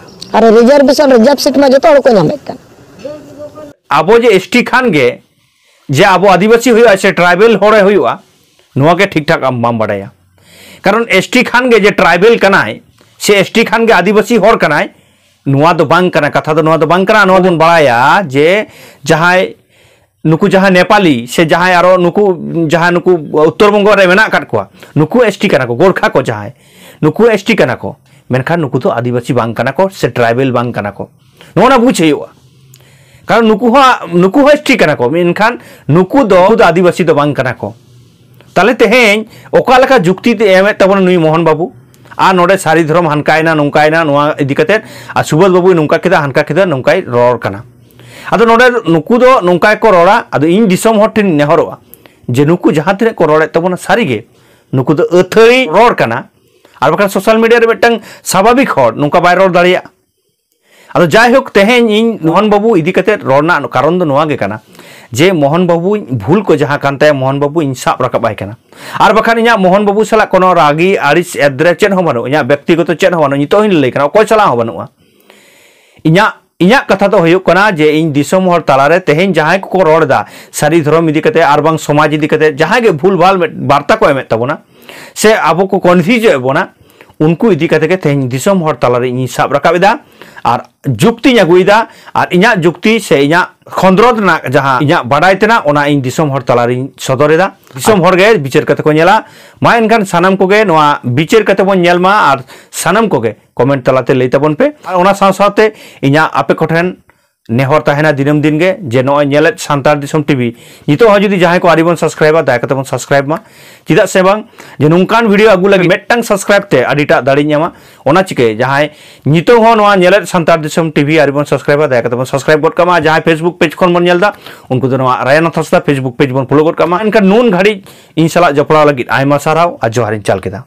ᱟᱨ ᱨᱤᱡᱟᱨᱵᱷᱮᱥᱚᱱ, ᱨᱤᱡᱟᱨᱵᱷ ᱥᱤᱴ ᱢᱟ ᱡᱚᱛᱚ ᱦᱚᱲ ᱠᱚ ᱧᱟᱢᱮᱫ ᱠᱟᱱ᱾ ᱟᱵᱚ ᱡᱮ ᱮᱥ ᱴᱤ ᱠᱷᱟᱱ ᱜᱮ, ᱡᱮ ᱟᱵᱚ ᱟᱹᱫᱤᱵᱟᱹᱥᱤ ᱦᱩᱭᱩᱜᱼᱟ ᱥᱮ ᱴᱨᱟᱭᱵᱮᱞ ᱦᱚᱲᱮ ᱦᱩᱭᱩᱜᱼᱟ, ᱱᱚᱣᱟ ᱜᱮ ᱴᱷᱤᱠ ᱴᱷᱟᱠ ᱟᱢ ᱵᱟᱢ ᱵᱟᱰᱟᱭᱟ᱾ ᱠᱟᱨᱚᱱ ᱮᱥ ᱴᱤ ᱠᱷᱟᱱ ᱜᱮ ᱡᱮ ᱴᱨᱟᱭᱵᱮᱞ ᱠᱟᱱᱟᱭ ᱥᱮ ᱮᱥ ᱴᱤ ᱠᱷᱟᱱ ᱜᱮ ᱟᱹᱫᱤᱵᱟᱹᱥᱤ ᱦᱚᱲ ᱠᱟᱱᱟᱭ, ᱱᱚᱣᱟ ᱫᱚ ᱵᱟᱝ ᱠᱟᱱᱟ, ᱠᱟᱛᱷᱟ ᱫᱚ ᱱᱚᱣᱟ ᱫᱚ ᱵᱟᱝ ᱠᱟᱱᱟ᱾ ᱱᱚᱣᱟ ᱫᱚᱵᱚᱱ ᱵᱟᱲᱟᱭᱟ ᱡᱮ ᱡᱟᱦᱟᱸᱭ ᱱᱩᱠᱩ ᱡᱟᱦᱟᱸ ᱱᱮᱯᱟᱞᱤ ᱥᱮ ᱡᱟᱦᱟᱸᱭ ᱟᱨᱚ ᱱᱩᱠᱩ ᱡᱟᱦᱟᱸ ᱱᱩᱠᱩ ᱩᱛᱛᱚᱨ ᱵᱚᱝᱜᱚ ᱨᱮ ᱢᱮᱱᱟᱜ ᱟᱠᱟᱫ ᱠᱚᱣᱟ, ᱱᱩᱠᱩ ᱮᱥᱴᱤ ᱠᱟᱱᱟ ᱠᱚ, ᱜᱳᱨᱠᱷᱟ ᱠᱚ ᱡᱟᱦᱟᱸᱭ, ᱱᱩᱠᱩ ᱮᱥᱴᱤ ᱠᱟᱱᱟ ᱠᱚ, ᱢᱮᱱᱠᱷᱟᱱ ᱱᱩᱠᱩ ᱫᱚ ᱟᱹᱫᱤᱵᱟᱹᱥᱤ ᱵᱟᱝ ᱠᱟᱱᱟ ᱠᱚ ᱥᱮ ᱴᱨᱟᱭᱵᱮᱞ ᱵᱟᱝ ᱠᱟᱱᱟ ᱠᱚ᱾ ᱱᱚᱜᱼᱚ ᱱᱟ ᱵᱩᱡᱽ ᱦᱩᱭᱩᱜᱼᱟ᱾ ᱠᱟᱨᱚᱱ ᱱᱩᱠᱩ ᱦᱚᱸ, ᱱᱩᱠᱩ ᱦᱚᱸ ᱮᱥᱴᱤ ᱠᱟᱱᱟ ᱠᱚ, ᱢᱮᱱᱠᱷᱟᱱ ᱱᱩᱠᱩ ᱫᱚ, ᱱᱩᱠᱩ ᱫᱚ ᱟᱹᱫᱤᱵᱟᱹᱥᱤ ᱫᱚ ᱵᱟᱝ ᱠᱟᱱᱟ ᱠᱚ᱾ ᱛᱟᱦᱞᱮ ᱛᱮᱦᱮᱧ ᱚᱠᱟ ᱞᱮᱠᱟ ᱡᱩᱠᱛᱤ ᱛᱮ ᱮᱢᱮᱫ ᱛᱟᱵᱚᱱᱟ ᱱᱩᱭ ᱢᱳᱦᱚᱱ ᱵᱟᱹᱵᱩ? ᱟᱨ ᱱᱚᱰᱮ ᱥᱟᱹᱨᱤ ᱫᱷᱚᱨᱚᱢ ᱦᱟᱱᱠᱟᱭᱮᱱᱟ, ᱱᱚᱝᱠᱟᱭᱮᱱᱟ, ᱱᱚᱣᱟ ᱤᱫᱤ ᱠᱟᱛᱮᱫ, ᱟᱨ ᱥᱩᱵᱳᱫᱷ ᱵᱟᱹᱵᱩᱭ ᱱᱚᱝᱠᱟ ᱠᱮᱫᱟ, ᱦᱟᱱᱠᱟ ᱠᱮᱫᱟ, ᱱᱚᱝᱠᱟᱭ ᱨᱚᱲ ᱠᱟᱱᱟ᱾ ᱟᱫᱚ ᱱᱚᱰᱮ ᱱᱩᱠᱩ ᱫᱚ ᱱᱚᱝᱠᱟ ᱜᱮᱠᱚ ᱨᱚᱲᱟ᱾ ᱟᱫᱚ ᱤᱧ ᱫᱤᱥᱚᱢ ᱦᱚᱲ ᱴᱷᱮᱱ ᱱᱮᱦᱚᱨᱚᱜᱼᱟ ᱡᱮ ᱱᱩᱠᱩ ᱡᱟᱦᱟᱸ ᱛᱤᱱᱟᱹᱜ ᱠᱚ ᱨᱚᱲᱮᱫ ᱛᱟᱵᱚᱱᱟ, ᱥᱟᱹᱨᱤᱜᱮ ᱱᱩᱠᱩ ᱫᱚ ᱟᱹᱛᱷᱟᱹᱲᱤ ᱨᱚᱲ ᱠᱟᱱᱟ, ᱟᱨ ᱵᱟᱠᱷᱟᱱ ᱥᱳᱥᱟᱞ ᱢᱤᱰᱤᱭᱟ ᱨᱮ ᱢᱤᱫᱴᱟᱝ ᱥᱟᱵᱷᱟᱵᱤᱠ ᱦᱚᱲ ᱱᱚᱝᱠᱟ ᱵᱟᱭ ᱨᱚᱲ ᱫᱟᱲᱮᱭᱟᱜᱼᱟ᱾ ᱟᱫᱚ ᱡᱟᱭᱦᱳᱠ, ᱛᱮᱦᱮᱧ ᱤᱧ ᱢᱳᱦᱚᱱ ᱵᱟᱹᱵᱩ ᱤᱫᱤ ᱠᱟᱛᱮᱫ ᱨᱚᱲ ᱨᱮᱱᱟᱜ ᱠᱟᱨᱚᱱ ᱫᱚ ᱱᱚᱣᱟ ᱜᱮ ᱠᱟᱱᱟ ᱡᱮ ᱢᱳᱦᱚᱱ ᱵᱟᱹᱵᱩ ᱵᱷᱩᱞ ᱠᱚ ᱡᱟᱦᱟᱸ ᱠᱟᱱ ᱛᱟᱭᱟ, ᱢᱳᱦᱚᱱ ᱵᱟᱹᱵᱩ ᱤᱧ ᱥᱟᱵ ᱨᱟᱠᱟᱵ ᱟᱭ ᱠᱟᱱᱟ᱾ ᱟᱨ ᱵᱟᱠᱷᱟᱱ ᱤᱧᱟᱹᱜ ᱢᱳᱦᱚᱱ ᱵᱟᱹᱵᱩ ᱥᱟᱞᱟᱜ ᱠᱳᱱᱳ ᱨᱟᱹᱜᱤ, ᱟᱹᱲᱤᱥ, ᱮᱫᱽᱨᱮ ᱪᱮᱫ ᱦᱚᱸ ᱵᱟᱹᱱᱩᱜᱼᱟ, ᱤᱧᱟᱹᱜ ᱵᱮᱠᱛᱤᱜᱚᱛᱚ ᱪᱮᱫ ᱦᱚᱸ ᱵᱟᱹᱱᱩᱜᱼᱟ, ᱱᱤᱛᱚᱜ ᱦᱚᱸᱧ ᱞᱟᱹᱭ ᱠᱟᱱᱟ, ᱚᱠᱚᱭ ᱥᱟᱞᱟᱜ ᱦᱚᱸ ᱵᱟᱹᱱᱩᱜᱼᱟ᱾ ᱤᱧᱟᱹᱜ, ᱤᱧᱟᱹᱜ ᱠᱟᱛᱷᱟ ᱫᱚ ᱦᱩᱭᱩᱜ ᱠᱟᱱᱟ ᱡᱮ ᱤᱧ ᱫᱤᱥᱚᱢ ᱦᱚᱲ ᱛᱟᱞᱟᱨᱮ ᱛᱮᱦᱮᱧ ᱡᱟᱦᱟᱸᱭ ᱠᱚᱠᱚ ᱨᱚᱲ ᱮᱫᱟ ᱥᱟᱹᱨᱤ ᱫᱷᱚᱨᱚᱢ ᱤᱫᱤ ᱠᱟᱛᱮ ᱟᱨ ᱵᱟᱝ ᱥᱚᱢᱟᱡᱽ ᱤᱫᱤ ᱠᱟᱛᱮ, ᱡᱟᱦᱟᱸᱭ ᱜᱮ ᱵᱷᱩᱞ ᱵᱷᱟᱞ ᱢᱤᱫ ᱵᱟᱨᱛᱟ ᱠᱚ ᱮᱢᱮᱫ ᱛᱟᱵᱚᱱᱟ ᱥᱮ ᱟᱵᱚ ᱠᱚ ᱠᱚᱱᱯᱷᱤᱭᱩᱡᱽ ᱮᱫ ᱵᱚᱱᱟ, ᱩᱱᱠᱩ ᱤᱫᱤ ᱠᱟᱛᱮ ᱜᱮ ᱛᱮᱦᱮᱧ ᱫᱤᱥᱚᱢ ᱦᱚᱲ ᱛᱟᱞᱟᱨᱮ ᱤᱧᱤᱧ ᱥᱟᱵ ᱨᱟᱠᱟᱵ ᱮᱫᱟ ᱟᱨ ᱡᱩᱠᱛᱤᱧ ᱟᱹᱜᱩᱭᱮᱫᱟ᱾ ᱟᱨ ᱤᱧᱟᱹᱜ ᱡᱩᱠᱛᱤ ᱥᱮ ᱤᱧᱟᱹᱜ ᱠᱷᱚᱸᱫᱽᱨᱚᱸᱫᱽ ᱨᱮᱱᱟᱜ ᱡᱟᱦᱟᱸ ᱤᱧᱟᱹᱜ ᱵᱟᱰᱟᱭ ᱛᱮᱱᱟᱜ, ᱚᱱᱟ ᱤᱧ ᱫᱤᱥᱚᱢ ᱦᱚᱲ ᱛᱟᱞᱟᱨᱤᱧ ᱥᱚᱫᱚᱨ ᱮᱫᱟ᱾ ᱫᱤᱥᱚᱢ ᱦᱚᱲ ᱜᱮ ᱵᱤᱪᱟᱹᱨ ᱠᱟᱛᱮ ᱠᱚ ᱧᱮᱞᱟ᱾ ᱢᱟ ᱮᱱᱠᱷᱟᱱ ᱥᱟᱱᱟᱢ ᱠᱚᱜᱮ ᱱᱚᱣᱟ ᱵᱤᱪᱟᱹᱨ ᱠᱟᱛᱮ ᱵᱚᱱ ᱧᱮᱞ ᱢᱟ ᱟᱨ ᱥᱟᱱᱟᱢ ᱠᱚᱜᱮ ᱠᱚᱢᱮᱱᱴ ᱛᱟᱞᱟᱛᱮ ᱞᱟᱹᱭ ᱛᱟᱵᱚᱱ ᱯᱮ᱾ ᱟᱨ ᱚᱱᱟ ᱥᱟᱶ ᱥᱟᱶᱛᱮ ᱤᱧᱟᱹᱜ ᱟᱯᱮ ᱠᱚᱴᱷᱮᱱ ᱱᱮᱦᱚᱨ ᱛᱟᱦᱮᱱᱟ ᱫᱤᱱᱟᱹᱢ ᱫᱤᱱ ᱜᱮ ᱡᱮ ᱱᱚᱜᱼᱚᱭ ᱧᱮᱞᱮᱫ ᱥᱟᱱᱛᱟᱲ ᱫᱤᱥᱚᱢ ᱴᱤᱵᱷᱤ, ᱱᱤᱛᱚᱜ ᱦᱚᱸ ᱡᱩᱫᱤ ᱡᱟᱦᱟᱸᱭ ᱠᱚ ᱟᱹᱣᱨᱤ ᱵᱚᱱ ᱥᱟᱵᱥᱠᱨᱟᱭᱤᱵᱟ, ᱫᱟᱭᱟ ᱠᱟᱛᱮ ᱵᱚᱱ ᱥᱟᱵᱥᱠᱨᱟᱭᱤᱵ ᱢᱟ᱾ ᱪᱮᱫᱟᱜ ᱥᱮ ᱵᱟᱝ ᱡᱮ ᱱᱚᱝᱠᱟᱱ ᱵᱷᱤᱰᱤᱭᱳ ᱟᱹᱜᱩ ᱞᱟᱹᱜᱤᱫ ᱢᱤᱫᱴᱟᱝ ᱥᱟᱵᱥᱠᱨᱟᱭᱤᱵ ᱛᱮ ᱟᱹᱰᱤᱴᱟᱜ ᱫᱟᱲᱮ ᱧᱟᱢᱟ᱾ ᱚᱱᱟ ᱪᱤᱠᱟᱹ ᱡᱟᱦᱟᱸᱭ ᱱᱤᱛᱚᱜ ᱦᱚᱸ ᱱᱚᱣᱟ ᱧᱮᱞᱮᱫ ᱥᱟᱱᱛᱟᱲ ᱫᱤᱥᱚᱢ ᱴᱤᱵᱷᱤ ᱟᱹᱣᱨᱤ ᱵᱚᱱ ᱥᱟᱵᱥᱠᱨᱟᱭᱤᱵᱟ, ᱫᱟᱭᱟ ᱠᱟᱛᱮ ᱵᱚᱱ ᱥᱟᱵᱥᱠᱨᱟᱭᱤᱵ ᱜᱚᱫ ᱠᱟᱜ ᱢᱟ᱾ ᱡᱟᱦᱟᱸᱭ ᱯᱷᱮᱥᱵᱩᱠ ᱯᱮᱡᱽ ᱠᱷᱚᱱ ᱵᱚᱱ ᱧᱮᱞ ᱮᱫᱟ, ᱩᱱᱠᱩ ᱫᱚ ᱱᱚᱣᱟ ᱨᱟᱭᱟᱱᱟᱛᱷ ᱦᱟᱸᱥᱫᱟ ᱯᱷᱮᱥᱵᱩᱠ ᱯᱮᱡᱽ ᱵᱚᱱ ᱯᱷᱚᱞᱳ ᱜᱚᱫ ᱠᱟᱜ ᱢᱟ᱾ ᱮᱱᱠᱷᱟᱱ ᱱᱩᱱ ᱜᱷᱟᱹᱲᱤᱡ ᱤᱧ ᱥᱟᱞᱟᱜ ᱡᱚᱯᱲᱟᱣ ᱞᱟᱹᱜᱤᱫ ᱟᱭᱢᱟ ᱥᱟᱨᱦᱟᱣ ᱟᱨ ᱡᱚᱦᱟᱨᱤᱧ ᱪᱟᱞ ᱠᱮᱫᱟ᱾